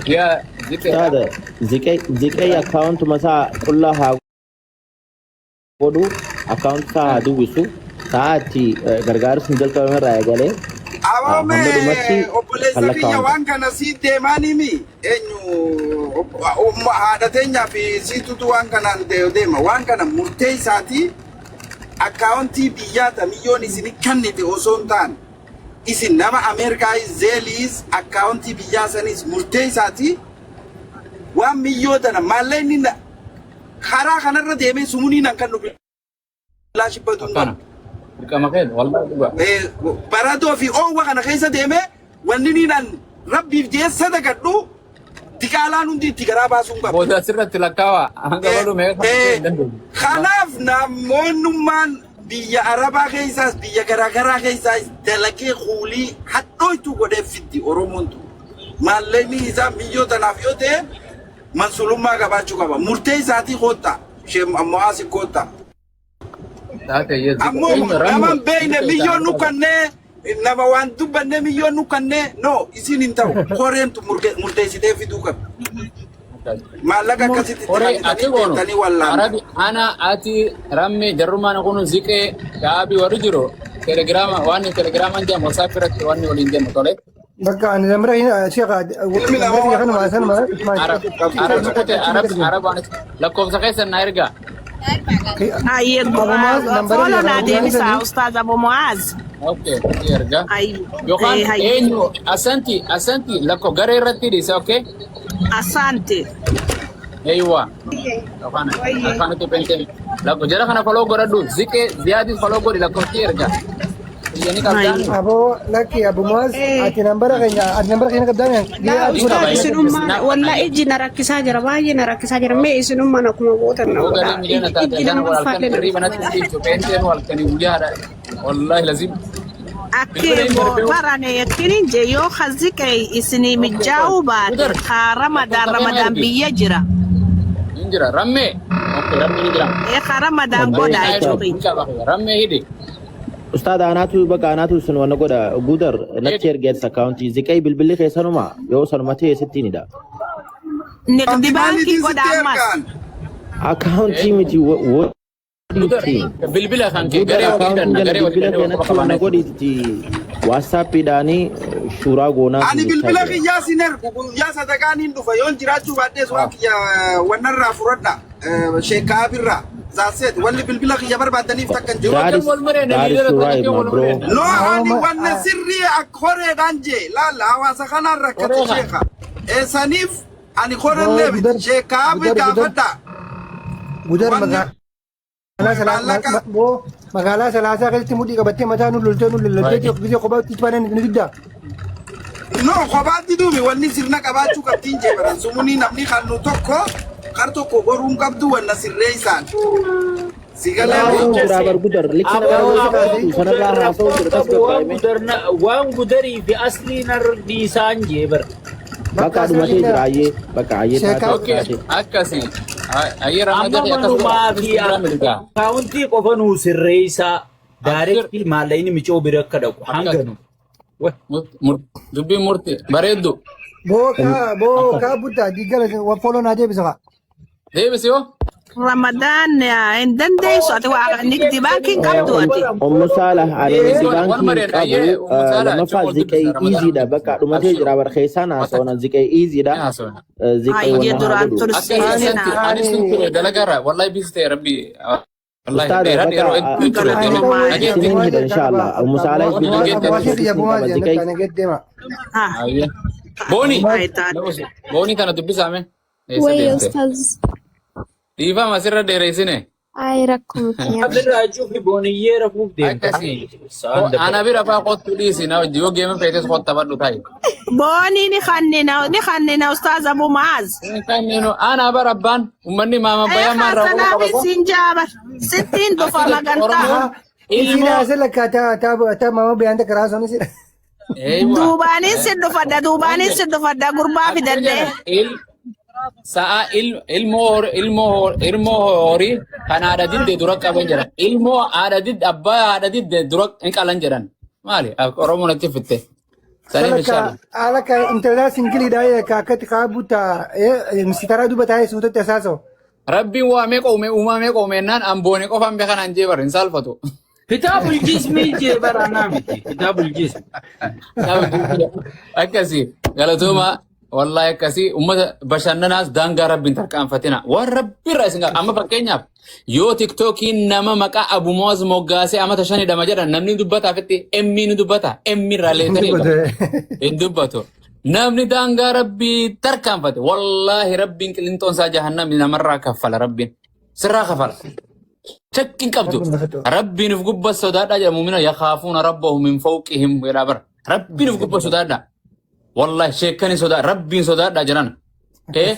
Ji'a ziqeedha. Ustaada ziqee ziqee akkaawuntuma isaa qullaa haa godhu akkaawunti isaa haa duwwisu sa'aatti gargaarsi hin jalqabame irraa eegalee Aboo hamma dhumatti mee obboleessa kan kiyya lakkaa'amu. waan kana sii deemaanimi eenyu haadha teenyaa fi siitutu waan kanaan deema waan kana murtee isaatii akkaawuntii biyyaa tamiyyoon isin kennite osoo hin taane isin nama Ameerikaa zeeliis akkaawuntii biyyaa saniis murtee isaatii waan miyyoo tana maallaqni karaa kanarra deemee sumuniin nan kan nu bilaashi baduu hin Akkana. qabu. Dirqama kee wallahi dhugaa. Baradoo fi oowwa kana keessa deemee wanni niin an rabbiif jee sadaqadhu diqaalaan hundi itti garaa baasuu hin qabu. Booda asirratti lakkaawaa hanga baluu meeqa kan hin dandeenye. Kanaaf namoonnummaan biyya Arabaa keessaas biyya garaagaraa keessaas dalagee kuulii hadhooytu godhee fiddi Oromoon tun. Maallaqni isaa miyyoo tanaaf yoo ta'e mansulummaa qabaachuu qaba. Murtee isaatii koottaa. Ishee mo'aasi koottaa. Taate yes. Ammoo Eenyu nama rammee hin beekne ziqee miyyoon nu isaa kannee nama waan dubbanne miyyoon nu kannee no isin hin ta'u. Koreentu murteessitee fiduu qabdi. Maallaqa akkasitti itti Horee ati kennitanii goonu deemtanii wallaanna. arabi ana ati rammee jarrumaan kun ziqee dhaabii warri jiru telegiraama waan telegiraamaan jedhamu WhatsApp irratti waan waliin jennu tole. Bakka ani namra sheekha Ilmi namaa namra waan kanuma walitti sanuma Arab Arabni kute Arab Arab lakkoofsa keessan na ergaa. Ayyee Abu Muaz nambara fooloo kiyya naa Abu Muaz deebisaa sanii Ustaaz Abu Muaz. Okay, ni ergaa. Ayyee Yookaan hayyee. eenyu asanti asanti lakko garee irratti dhiisa okay? Asante. Eeywa. Yookaan akkanatti pentee lakko jara kana follow godhadhu ziqee ziyaadis follow godhi lakkoofsi ergaa. Iyyanii qabdaani. Ayyee. Aboo lakki Abu Muaz ati nambara keenya ati nambara keenya qabdaani gee Laa ati godha ustaaz Qaba isinummaan wallaa ijji na rakkisaa jira baay'ee na rakkisaa jira mee isinummaan akkuma gootan na Yoo godha galee miliyoona taate ijji kana nama wal halkan ulfaallee na hirriba natti dhufa. dhiiftu peenteen wal halkanii guyyaadha. Wallaahi lazim. Akki Bilbila hin darbee barane yakkinin je yoo haziqe isinii mijaa'uu baate Gudar kaa ramadaan lakkoofsa keema ramadaan ergi. biyya jira. Hin jira rammee. Okay rammee ni jira. Ee kaa ramadaan Rammee godhaa naa ergi. jechuun. Hin qaba. Rammee hidhi. Ustaad anaatu bakka anaatu isin wanna godha gudar natti ergeessa akkaawuntii ziqee bilbilli keessanuma yoo sanuma ta'e sittiin hidha. Niqdi Wanti baankii maaliitiin godha sitti ammas. ergaan? Akkaawuntii miti Gudar waliitiin. bilbila kan kee Gudar garee wal akkaawuntii hidhanna jala garee wal bilbila hidhannee kee wal natti wanna qabaanna. godhiitti waatsaappiidhaanii shuuraa goonaa Ani siin jechaa bilbila jira. kiyyaa sin ergu guyyaa sadaqaan hin dhufa yoon jiraachuu baadhees waan kiyya wannarraa fudhadha sheekaa birraa zaaseet wanni bilbila kiyya barbaadaniif takka hin jiru. That Akkam is wal mareena that is liidara tola right akkam my wal bro. mareena. No ani Awma wanna sirrii akka horeedhaan jee laalla hawaasa kanaan rakkate Horee haa. sheeka. Eessaniif ani boo horellee miti gudar sheekaa gudar gudar gaafadha. gudar Wanni magaalaa maallaqa boo magaalaa salaasaa keessatti mudhii qabattee mataa nu loltee nu loltee gisee kophaatti baanee ni diddaa. No kophaatti duubi wanni sirna qabaachuu qabdiin jee baran sumunii namni kannu tokko kar tokko goruun qabdu wanna sirree isaan. Si galee Haasa'uun jira bar gudar likki nama Aboo irra aboo kaasitu sanarraa gudar haasa'uun rakkoon jira qabu waan tasgabbaa'ime. gudar waan gudarii fi asliin dhiisaan jee bara. Bakka Bakka dhumatee asirratti jira ayyee bakka ayyee taate sheekaa Okay taate. akkasi. Ayyee Amma ramadaan akkas godha. manumaa fi Biraa miligaa. akkaawuntii qofa nuu sirreessaa Abshir daayirektii maallaqni micoo bira akka dhaqu akkas. hanga nu. Dubbiin murti bareeddu. boo kaa boo kaa buttaa diigala fooloo naa deebisa kaa. Deebisi hoo. Ramadaan hin dandeessu ati waa nigdi baankiin qabdu ati. Ummu Saalah ani Deebisi nigdi wal baankii hin mareena qabu ayyee ummu saala achi lammaffaa wal ziqee dubbisa ramadaan. iiziidha bakka dhumatee Abshir. jira bar keessaan Wata haasa'uun ziqee iiziidha ni haasofna. ziqee Ayyee wanna haa duraan godhu. Akkasi tursiisin asanti haa. anis Ani sun ture dalagaarra wallahi bisi ta'e rabbi wallahi Ustaada dheeraa bakka dheeroo hedduu ture ani deeme ta'uu dhageetti. isiniin hidha inshallah. Ummu Saalah Wanni bilbila dhageetti qabdu Abu isiniin kiyya qaba bumaa jee ziqee. natti ani gad deema. Haa. Ayyee. Booni Ayi taate. booni tana dubbisaame eessa Wayya deemte? ustaaz. Dhiifama asirra dheereessine. Ay rakkoo miti yaa. Abirraa cufi booniyyee rafuuf deemta. Akkasi. Sa'aan Ana dabala. bira faa kottu dhiisi na hojii yoo geema feetes kotta badhu ta'i. Booni ni kannina ni kannina Ustaaz Abu Muaz. Kanneen ana bara abbaan uummanni maama Ee bayaan maan raawwatu kaasanaaf qaba ko. isin jaabar. Sittiin dhufa Akka magantaa. Oromoon Isiin ilmoo haasee lakkaa taa taa taa maama biyaan takka raasuun isin. eewa. Duubaanis si dhufadha duubaanis si dhufadha gurbaa Akka fidadhee. jedhan il sa'a ilmoo horii kan haadha didde dura qaban jedhan. Ilmoo haadha didde abbaa haadha didde dura hin qalan jedhan. Maali Oromoon itti fitte. Saniif Salaka inshallah. alaka intalaa singiliidhaa yakka akkatti kaa buttaa sitaraa duuba taa'ee suutatti hasaasoo. Rabbiin waa meeqa uume uumaa meeqa uumennaan amboone qofaan beekan an jee bara hin saalfatu. Kitaabul jismii jee bara anaa miti. Kitaabul jismi. Akkasii galatooma wallahi akkasii uummata bashannanaas daangaa rabbiin tarkaanfatina waan rabbiirraa isin qaba amma fakkeenyaaf yoo tiktookiin nama maqaa abumoos moggaasee amata shanidhama jedhan namni dubbataaf itti emmii ni dubbata emmii irraa leetanii bara hin dubbatu namni daangaa rabbii tarkaanfate wallaahi rabbiin qilinxoon isaa jahannami namarraa kaffala rabbiin sirraa kafala. Shakkiin qabdu. Rabbiin of gubbaa sodaadhaa jedha muumina yakaafuuna rabbahum min fawqihim jedhaa bara. Rabbiin of gubbaa sodaadhaa. Wallahi sheekkani sodaa rabbiin sodaadhaa jedhan. Eh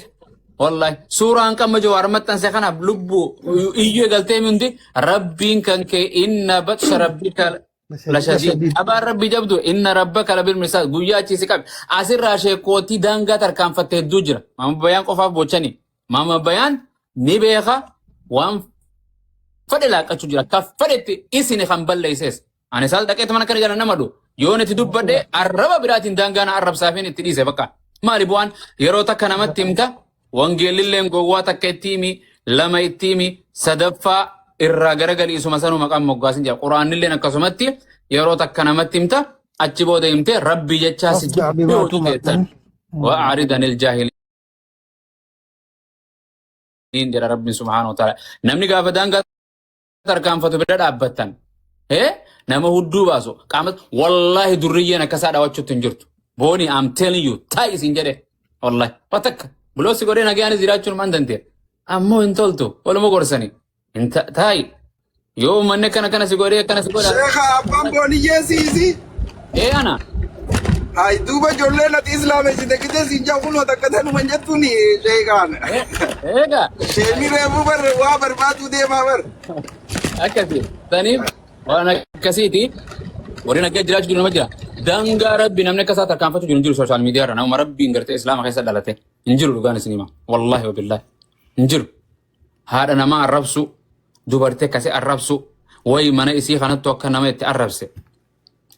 wallahi suuraan qamma jawaar maxxanse kanaaf lubbuu iyyuu eegaltee hundi rabbiin kan kee inna batsha rabbika lashadiid. Abaan rabbi jabdu inna rabbaka labil mirsaad guyyaa achi si qabe. Asirraa sheekootii daangaa tarkaanfatte hedduu jira. Maama bayaan qofaaf bochani. Maama bayaan ni beeka waan fedhe laaqqachuu jira. Ka fedhetti isin kan balleesses. Ani isaas dhaqeetu mana kana jala nama du. Yoon itti dubbadhe arraba biraatiin daangaa na arrabsaafin itti dhiise bakka. Maali bu'aan yeroo takka namatti himta wangeellilleen gowwaa takka itti himi lama itti himi sadaffaa irraa garagalii isuma sanuu maqaan moggaasin jira. Quraannilleen akkasumatti yeroo takka namatti himta Achi booda himtee Rabbii jechaa si Fasdac jibbee bimaa hojii tu'mar. teessan. Wa'arid anil jaahiliin jedha Rabbiin subhaanahu wa ta'ala. Namni gaafa daangaa tarkaanfatu bira dhaabbattan. Nama hudduu baasu qaama wallaahi durriyyeen akkasaa dhawachuutti hin jirtu. Booni I'm telling you taa'i isin jedhe wallaahi watakka buloosi godhee nagayaanis jiraachuun maan danda'e. Ammoo hin toltu waluma gorsani. Hin taa'i yoo uummanni akkana akkana si godhee akkana si godha. Sheekha abbaan booniyyee siisi. Ee ana. Hay duuba ijoolleen ati islaamessite gitee siin jaa kunoo takka tanuma jettuuni sheekaan. Eegaa. Sheemii reefuu bar waa barbaaduu deemaa bar. Akkasi. Saniif waan akkasiiti. Warreen akka jiraachuu jiru nama jira. Daangaa rabbi namni akka isaa tarkaanfachuu jiru hin jiru sooshaal miidiyaa irra. Nama rabbiin gartee islaama keessa dhalate hin jiru dhugaan isin hima. Wallaahi wabillaahi. Hin jiru. Haadha namaa arrabsu, dubartii akkasii arrabsu, wayi mana isii kanattu akka nama itti arrabse.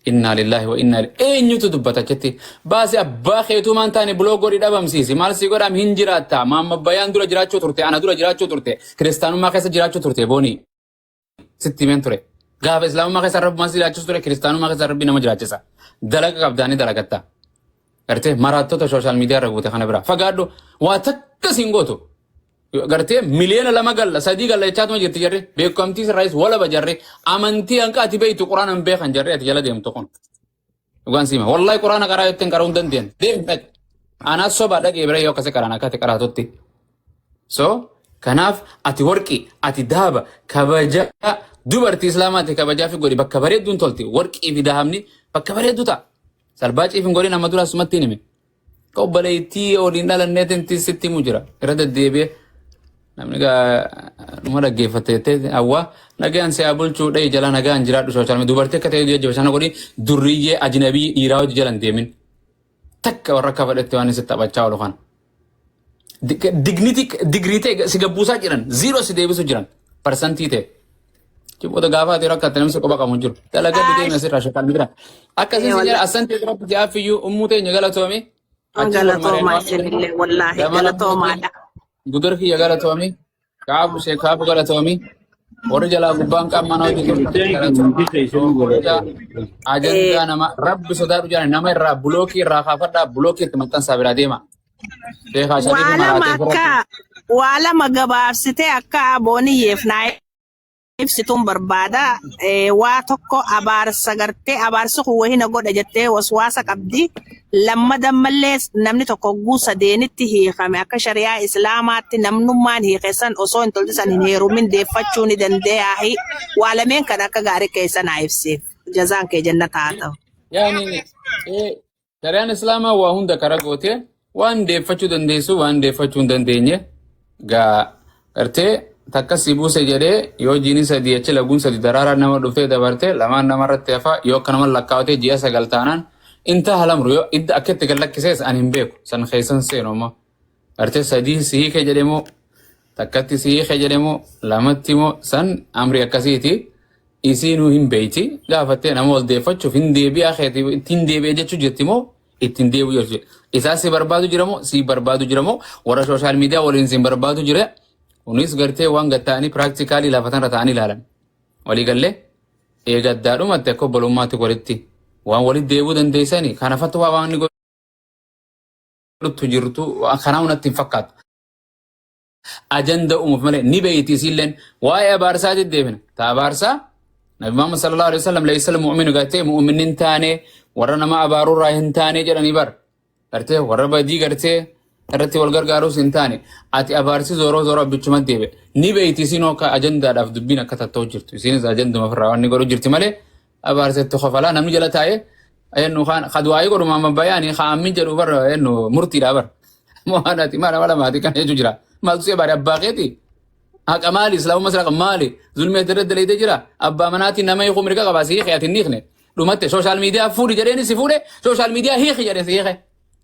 Innaa lillaahi wa innaa ilaihi. Eenyutu dubbata achitti? Baasi abbaa keetuu maan taane buloo godhi dhabamsiisi. Maal si godhaam hin jiraatta. Maamma bayaan dura jiraachuu turte, ana dura jiraachuu turte, kiristaanummaa keessa jiraachuu turte boonii. Sitti himeen ture. Gaafa islaamummaa keessa rabbumaan si jiraachisu ture, kiristaanummaa keessa rabbi nama jiraachisa. Dalaga qabdaa ni dalagatta. Gartee maraattota sooshaal miidiyaa irra guute kana bira. Fagaadhu waa takka siin gootu. Gartee 2 miliyoona galla 3 galla jechaatuma jirti jarri. Beekamtii sirraayis walaba jarri. Amantii hanqa ati beektu quraana hin beekan jarri ati jala deemtu kun. Dhugaan siima. Wallahi quraana qaraa jetteen qaruu hin dandeenye. Deemi dhaqi. Anaa soba dhaqee bira yoo akkasii qaraan akka ati qaraatutti. So kanaaf ati warqii ati daaba kabajaa dubartii islaamaati kabajaa fi godhi bakka bareedduun tolti warqii fi dahabni bakka bareeddu ta'a. Salbaaciif hin godhin amma dura asumatti hin hime. Akka obboleettii waliin dhalanneetiin sitti himu jira. Irra deddeebi'ee namni gaa numa dhaggeeffatte jettee hawwa nagaan si haa bulchuu dha'e jala nagaan jiraadhu sooshaal miidiyaa dubartii akka ta'e jajjaba sana godhi durriyyee ajnabii dhiiraa hojii jala hin deemin. Takka warra akka fedhetti waan si taphachaa oolu kana. Dignity digrii ta'e si gabbuusaa jiran zero si deebisu jiran parsantii ta'e. Jiboota gaafa ati rakkatte namni si quba qabu hin jiru. Dalagadhu deemi asirraa shakal mira. Akkasii si jedha assanti rabbi si afiyyuu ummuu teenya galatoomi. Achi wal Galatooma mareen isinillee wallaahi gama galatoomaadha. Gudar kiyya galatoomi. Kaabu shee kaabu galatoomi. Warri jalaa gubbaan qaamman hojii turtan Thank you. galatooma. Hundi keessan Warra galatoomaa. ajandaa nama rabbi sodaadhu jedhan nama irraa bulookii irraa kaafadhaa bulookii itti maxxansaa biraa deema. Sheekaa Waa Shariifii lama maraatee akka waa lama gabaabsitee akka abooniyyeef naa ibsituun barbaada. Waa tokko abaarsa gartee abaarsi kun wahina godha jettee waswaasa qabdi. Lammada ammallee namni tokko hogguu sadeenitti hiikame akka shari'aa islaamaatti namnummaan hiike san osoo hin tolchisan hin heerumin deeffachuu ni dandeeyaahi. Waa lameen kan akka gaarii keessa naa ibsiif. Jazaan kee jannata haa ta'u. Yaani shari'aan islaamaa waa hunda kara goote waan deeffachuu dandeessu waan deeffachuu hin dandeenye gaa gartee takka si buuse jedhee yoo jiini 3 achi laguun 3 daraaraa nama dhuftee dabarte lamaan namarratti hafa yoo akka nama lakkaawatee ji'a 9 taanaan intaha lamru yoo idda akka itti gad lakkisees ani hin beeku san keessan seenu ammoo gartee 3 si hiike jedhe moo takkatti si hiike jedhe moo lamatti moo san amri akkasiiti isiinuu hin beeyti gaafattee nama ol deeffachuuf hin deebi'aa keeti ittiin deebi'ee jechuu jirti moo ittiin deebi'u jirti isaa si barbaadu jira moo si barbaadu jira moo warra sooshaal miidiyaa waliin si barbaadu jira kunis gartee waan gatta'anii piraaktikaalii lafa tanarra ta'anii ilaalan walii gallee eegaddaadhumatti akka obbolummaatti walitti waan walitti deebi'uu dandeessanii kana fatwaa waan inni godhutu jirtu kanaa natti hin fakkaatu. Ajanda uumuuf malee ni beeyti isiilleen waa'ee abaarsaa deddeebina. Ta abaarsaa Nabi Muhammad sallallahu alaihi wasallam laysa mu'minu gartee mu'minni hin taane warra nama abaarurraa hin taane jedhanii bar. Gartee warra badii gartee irratti wal gargaaruus hin taane ati abaarsi zooroo zooroo abbichuma deebi'e. Ni beeyti isiin akka ajandaadhaaf dubbiin akka tatta'u jirtu. Isiinis ajanduma ofirraa waan inni godhu jirti malee abaarsa itti kofalaa namni jala taa'ee eenyu kaan kadu'aayii godhu maama bayaanii kaa'ammin jedhu bar eenyu murtiidha bar. Waan ati maala maala maatii kana jechuun jira. Maaltu si abaare abbaa keeti? Haqa maali? Islaamummaa sira maali? Zulmii ati irratti dalaydee jira. Abbaa manaatiin nama hiikuu mirga qaba si hiike ati hin hiikne. Dhumatte sooshaal miidiyaa fuudhi jedheen si fuudhe sooshaal miidiyaa hiiki jedheen si hiike.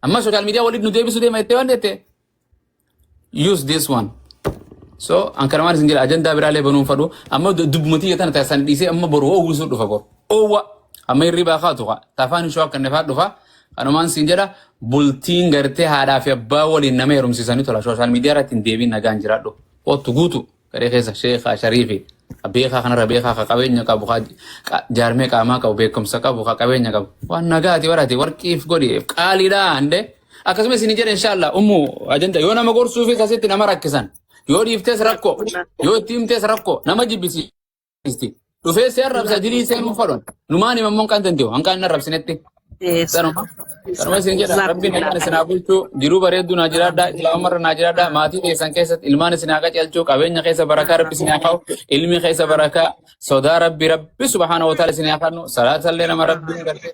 Amma sooshaal miidiyaa walitti nu deebisu deema jettee waan jette. Use this one. So an kana waan isin jedha ajandaa biraalee banuun fadhu amma dubbumatii tana taasisan dhiisee amma boru oowwisuu dhufa boru. Oowwa amma hirribaa kaatu kaa tafaan ishoo akka nefaa dhufa kanumaan siin jedha bultiin gartee haadhaa fi abbaa waliin nama heerumsiisanii tola sooshaal miidiyaa irratti hin deebiin nagaan jiraadhu. Kottu guutu garee keessa sheekaa shariifi. Beekaa kanarra beekaa ka qabeenya qabu ka jaarmee qaamaa qabu beekumsa qabu ka qabeenya qabu. Waan nagaati barate warqiif godhi qaaliidha ande. Akkasuma isin jedhe inshallah ummu ajanda yoo nama gorsuufis asitti nama rakkisan yoo dhiiftes rakkoo yoo itti himtes rakkoo nama jibbisiisti. Dhufee si arrabsa dilii seenuu fadhon. Numaan himammoon kan danda'u hanqaan hin arrabsinetti. Sanuma sanuma isin jedha rabbiin nagaan isin haa bulchu jiruu bareedduu naa jiraadhaa islaamarra naa jiraadhaa maatii keessan keessatti ilmaan isin haa qaceelchu qabeenya keessa barakaa rabbi isin haa kaa'u ilmi keessa barakaa sodaa rabbi rabbi subhaana wa ta'ala isin haa kennu salaatallee nama rabbiin gartee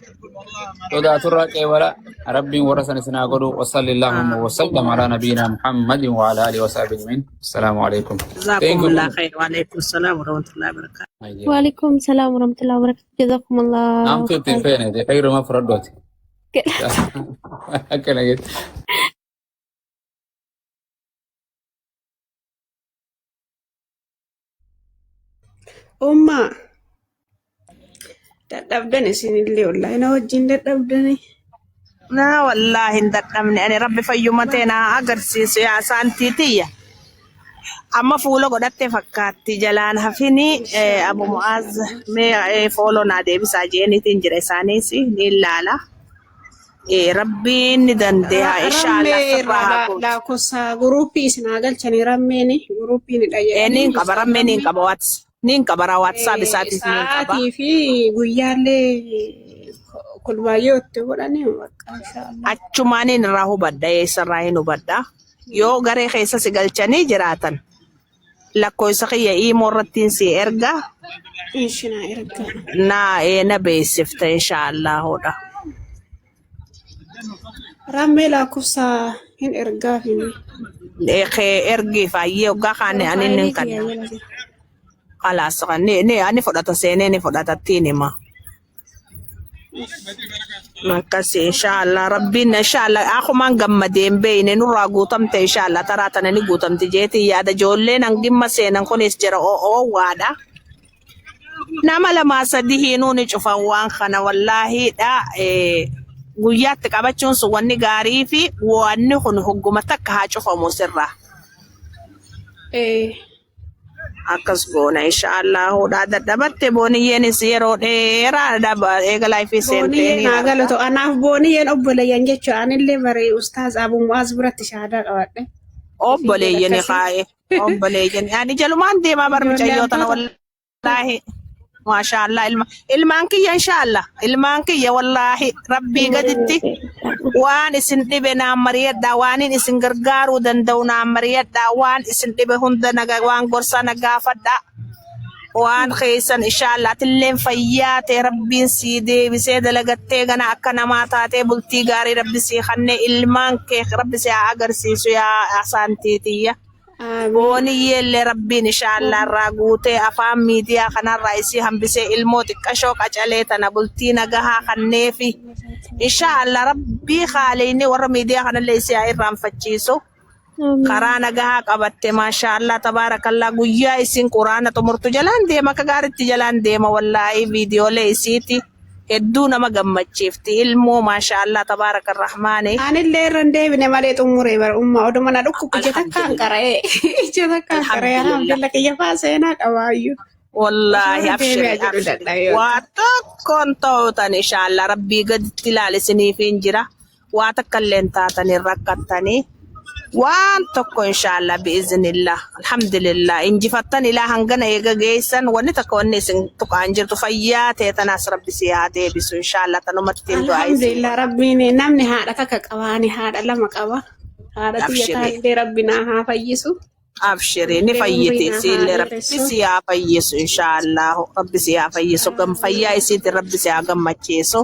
sodaaturraa qeebala rabbiin warra san isin haa godhu wasallillahumma wasallam alaa nabiyyina muhammadin wa ala alihi wa sahbihi ajma'in assalaamu alaikum thank you Jazakumullah khair. Wa alaikum salam wa rahmatullahi wa barakatuh. وعليكم السلام ورحمة الله وبركاته جزاكم الله Namtu ittiin خير. feene xeyruma fudhadhooti. Akkana jetti. Ummaa dadhabdan isinillee wallaahi na wajjin dadhabdani. Na wallaahi hin dadhabne ani rabbi fayyuma ta'e na agarsiisu yaa saantii tiyya. Amma fuula godhatte fakkaatti jalaan hafini Abu Mu'aaz mee fooloo naa deebisaa jeeniitiin jira isaanis ni ilaala. Rabbiin ni dandeeha inshaallah Rammee sirraa haa irraa gootu. lakkoofsa guruupii isin haa galchanii rammeeni guruupii ni Niin dhayyadanii qaba rammee niin qaba waats niin qaba raa waatsaap isaatis niin qaba. Sa'aatii fi guyyaallee kulbaayyoo itti godhanii bakka inshaallah. Achumaaniin irraa hubadha eessarraa hin hubadha. Yoo garee keessa si galchanii jiraatan lakkoofsa kiyya iimoo irrattiin si erga Inshinaa erga. na na beeksifta inshaallaahudha. Rammee lakkoofsa hin ergaa fi Kee ergii faayyee hoggaa kaane ani nin Piroofaayilii kanna. kiyya jala jira. Kalaas ni ni ani fudhata seenee ni fudhata ittiin hima. Akkasi inshaallah rabbiin inshaallah akumaan gammadee hin beeyne nurraa guutamte inshaallah taraa tana ni guutamti jeetii yaada ijoolleen hangimma seenan kunis jira oowwaadha. Nama lamaa sadi hiinuu ni cufan waan kana wallaahiidha. Guyyaatti qabachuun sun wanni gaarii fi wanni kun hogguma takka haa cufamu sirraa. Akkas goona inshaallah dadhabatte booniyyeenis yeroo dheeraa dhaba eega laayifii Booniyyeen seenteeni haa arga. galatu. Anaaf booniyyeen obboleeyyan jechuudha. Anillee bare ustaaz Abu Mu'aaz biratti shaadaa qabadhe. Isin jedha Obboleeyyani akkasii. kaa'e. Obboleeyyani. Ani jalumaan deemaa bar Ijoollee mucayyoo tana abbaata. wallaahi. Maashaallah ilma ilmaan kiyya inshaallah ilmaan kiyya wallaahi rabbii gaditti waan isin dhibe naan mariyadha waanin isin gargaaruu danda'u naan mariyadha waan isin dhibe hunda naga waan gorsaa na gaafadha waan keessan inshaallah atilleen fayyaa ta'e rabbiin sii deebisee dalagattee gana akka namaa taatee bultii gaarii rabbi sii kennee ilmaan kee rabbi si haa agarsiisu yaa asaantiitiyya. Amiin. Booniyyeellee rabbiin inshaallah irraa guutee afaan miidiyaa kanarraa isii hambisee ilmoo xiqqashoo qacalee tana bultii nagahaa kanneefi inshaallah rabbii haaleyni warra miidiyaa kanallee isii haa irraanfachiisu. Karaa nagahaa qabatte maashaallah tabaarakallaa guyyaa isin quraana xumurtu jalaan deema akka gaaritti jalaan deema wallaahi viidiyoolee isiiti hedduu nama gammachiifti ilmoo maashaallah tabaarakarrahmaani. Anillee irra hin deebine malee xumuree bara ummaa oduma na dhukkubu ija takkaan Alhamdulillah. qara'ee ija takkaan qara'ee Alhamdulillah. alhamdulillah kiyya faa seenaa qabaayyuu. Osoo Wallaahi irra abshiri deebi'a jedhu abshiri. dadhabee Waa tokkoon ta'uutan inshaallah rabbii gaditti ilaalisiniif hin jira. Waa takka illee hin taatanii rakkattanii. Waan tokko inshaallah bi'iznillah. Alhamdulillah. Injifattan ilaa hangana eega geessan wanni takka wanni isin tuqaan jirtu fayyaa ta'e tanaas rabbi si haa deebisu inshaallah tanumatti hin du'aa isin Alhamdulillah rabbiin namni haadha takka qabaani haadha lama qaba. Haadha tiyya abshiri. taallee rabbi naa haa fayyisu. Abshiri ni Illee umrii fayyiti naa haa siillee rabbi dheeressu. si haa fayyisu inshaallah rabbi si haa fayyisu gam fayyaa isiitiin rabbi si haa gammachiisu.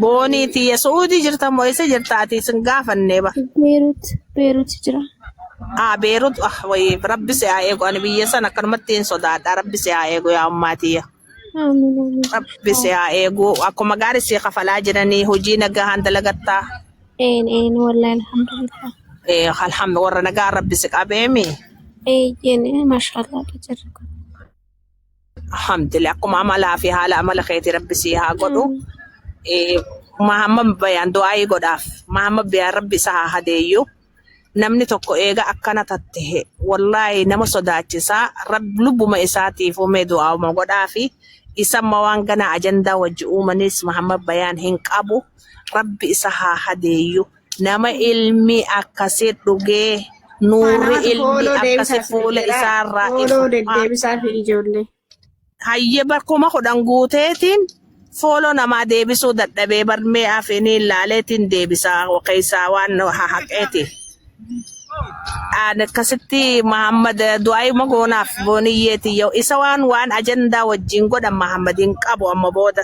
Boonii tiyya Suudii jirta moo eessa jirta ati isin gaafannee ba. Beerut Beerut jira. Ah Beerut ah wayii rabbi si haa eegu ani biyya sana akkanumatti hin sodaadha rabbi si haa eegu yaa ummaa tiyya. Amiin amiin. Rabbi si haa eegu akkuma gaarii si kafalaa jiranii hojii nagahaan dalagattaa. Een een wallahi alhamdulillah. Alhamdu warra nagaa rabbi si qabeemi. Eeyyeen maashaallah jirra. Alhamdulillah akkuma amalaa fi haala amala keetii rabbi si haa godhu. Mahamma bayaan du'aayii godhaaf. Mahamma bayaan rabbi isa haa hadeeyyu. Namni tokko eega akkana tattehe wallaahi nama sodaachisaa rab lubbuma isaatiifuu mee du'aa'uma godhaafi isamma waan ganaa ajandaa wajji uumanis Muhammad Bayaan hin qabu rabbi isa haa hadeeyyu nama ilmi akkasi dhugee Haa nuurri namatu ilmi fooloo akkasi deebisaaf fuula jedha. isaarraa ifu Fooloo deddeebisaaf ijoollee. Hayye bar 10,000 guuteetiin fooloo namaa deebisuu dadhabee bar mee afiniin laaleetiin deebisa keessaa waan hahaqeeti. Aan akkasitti Mahammad du'aayuma goonaaf booniyyeeti yoo isa waan waan ajandaa wajjin godhan Mahammad hin qabu amma booda.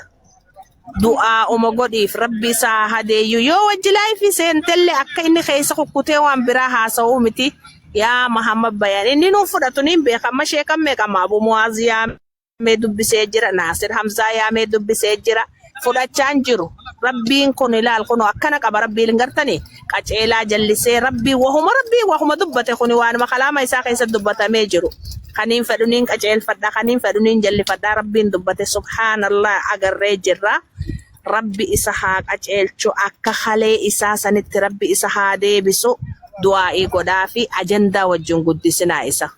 Du'aa'uma godhiif rabbi isaa haa hadeeyyu yoo wajji laayifii seentelle akka inni keessa kukkutee waan biraa haasa'uu miti yaa Mahammad Bayaan inni nuuf fudhatu niin beeka amma sheekan meeqama Abu Muwaaz yaamee dubbisee jira Naasir Hamzaa yaamee dubbisee jira fudhachaa hin jiru rabbiin kun ilaal kunoo akkana qaba rabbiin hin gartanii qaceelaa jallisee rabbii wahuma rabbii wahuma dubbate kuni waanuma kalaama isaa keessa dubbatamee jiru kaniin fedhu niin qaceelfadha kaniin fedhu niin jallifadha rabbiin dubbate subhaanallah agarree jirra rabbi isa haa qaceelchu akka kalee isaa sanitti rabbi isa haa deebisu du'aa'ii godhaafi ajandaa wajjin guddisinaa isa.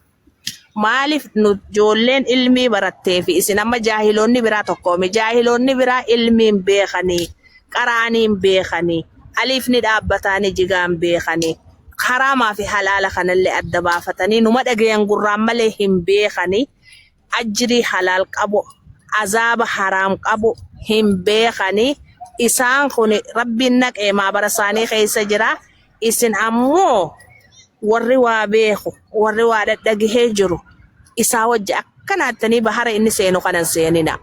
Maaliif nu joolleen ilmii barattee fi isin amma jaahiloonni biraa tokkoomi. Jaahiloonni biraa ilmiin beekanii, qara'aniin beekanii, aliifni dhaabbataanii jigaan beekanii, haraamaa fi halaala kanallee adda baafatanii numa dhagayan gurraan malee hin beekanii, ajrii halaal qabu, azaaba haraam qabu hin beekanii. Isaan kun Rabbiin naqee maabara isaanii keessa jira. Isin ammoo warri waa beeku, warri waa dhadhagahee jiru isaa wajji akkanaattanii bahara inni seenu kana hin seenina.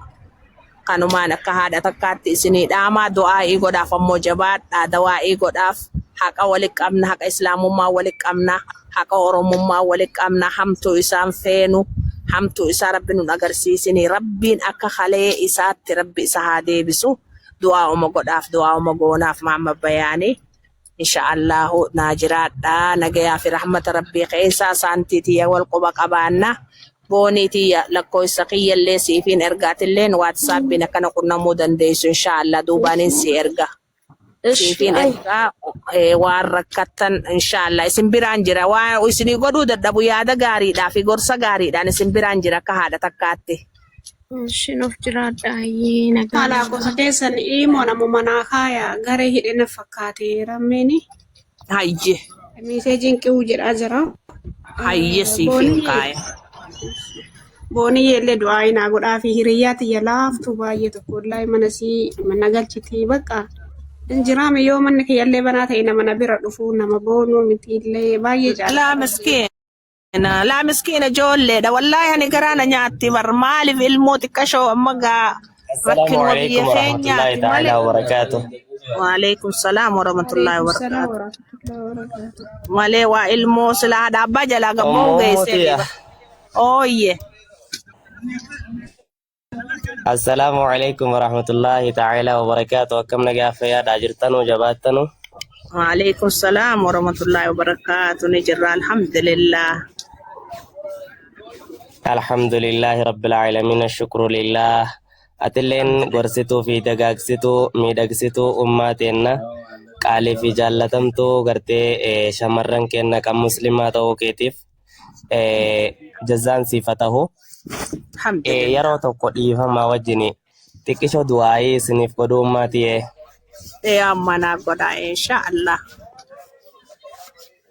Kanumaan akka haadha takkaatti isinii dhaamaa du'aa'ii godhaaf ammoo jabaadhaa dawaa'ii godhaaf haqa wali qabna haqa islaamummaa wali qabna haqa oromummaa wali qabna hamtuu isaan feenu hamtuu isaa rabbi nun agarsiisini rabbiin akka kalee isaatti rabbi isa haa deebisu du'aa'uma godhaaf du'aa'uma goonaaf maamma bayaanii Insha Allahu naa jiraadha nagayaa fi rahmata rabbii keessaa saantii tiyya wal quba qabaanna boonii tiyya lakkoofsa kiyyallee siifiin ergaatilleen waatsaappiin akkana qunnamuu dandeessu insha Allah duubaaniin si erga Ishi siifiin ay. ergaa waan rakkattan insha Allah isin biraan jira waan isinii godhuu dadhabu yaada gaariidhaa fi gorsa gaariidhaan isin biraan jira akka haadha takkaatti. Ishi nuuf jiraadha ayyee nagaa Alaa nuuf gosa ta'a. keessan imoo namuma naa kaaya garee hidhe na fakkaate rammeeni Hayye meeseejiin qiwuu jedhaa jira. hayye siif hin Boonii kaaya. boonii illee du'aa naa godhaa fi hiriyyaa tiyya laaftuu baay'ee tokko wallaahi mana sii mana galchiti bakka hin jiraame yoo manni kiyyallee banaa ta'e nama na bira dhufu nama boonuu miti illee baay'ee Laa jaalladha. miskiin. Laa miskiina ijoolleedha. Wallaahi ani garaa na nyaatti bar maaliif ilmoo xiqqashoo amma gaa Assalaamu rakkinuma biyya alaikum warahmatullahi keenyaati ta'ala malee. wabarakaatuh. Waalaikum salaam warahmatullaahi Waalaikum salaam wabarakaatu. warahmatullahi wabarakatuh. Malee waa ilmoo sila haadha abbaa jalaa gabboo Ummu geessee Tiya. dhiba. Ooyye. Assalaamu alaikum warahmatullahi ta'ala wabarakaatuh. Akkam nagaa fayyaadhaa jirtanu jabaattanu. Waalaikum salaam warahmatullaahi wabarakaatu. Ni jirra alhamdulillah. Alhamdulillahi rabbil aalamiin ashukru lillah. Atilleen gorsituu fi dagaagsituu miidhagsituu ummaa teenna qaalii fi jaallatamtuu gartee shamarran keenna kan muslimaa ta'uu keetiif jazaan siif haa tahu. Alhamdulillah. Yeroo tokko dhiifamaa wajjin xiqqisho du'aayii isiniif godhuu ummaa tiyee. Ee amma naa godha insha Allah.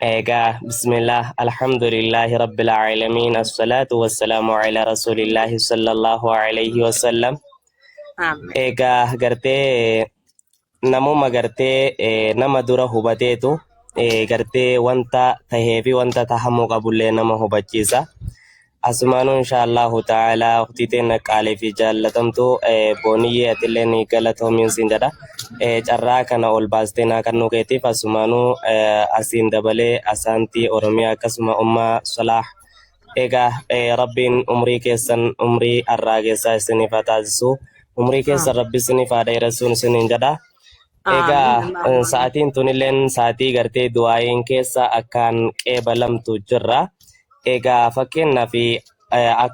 Egaa bismillah alhamdulillahi rabbil aalamiin assalaatu wassalaamu ala rasuulillahi sallallahu alayhi wasallam. Amiin. Egaa gartee namuma gartee nama dura hubateetu gartee wanta tahee fi wanta tahamuu qabullee nama hubachiisa. Asumaanuu insha Allahu ta'ala ukhtii teenna qaalii fi jaallatamtuu booniyyee atillee ni galatoomiin siin jedha. Carraa kana ol baastee naa kannuu keetiif asumaanuu asiin dabalee asaantii Oromiyaa akkasuma ummaa Salaah Egaa Rabbiin umrii keessan umrii arraagessaa isiniif haa taasisu. Umrii keessan Rabbi isiniif haa dheeressuun isiniin jedha. Egaa Amiin. Allahumma amiin. sa'aatiin tunilleen sa'aatii gartee du'aa'iin keessa akkaan qeebalamtu jirra. Egaa fakkeenyaaf akka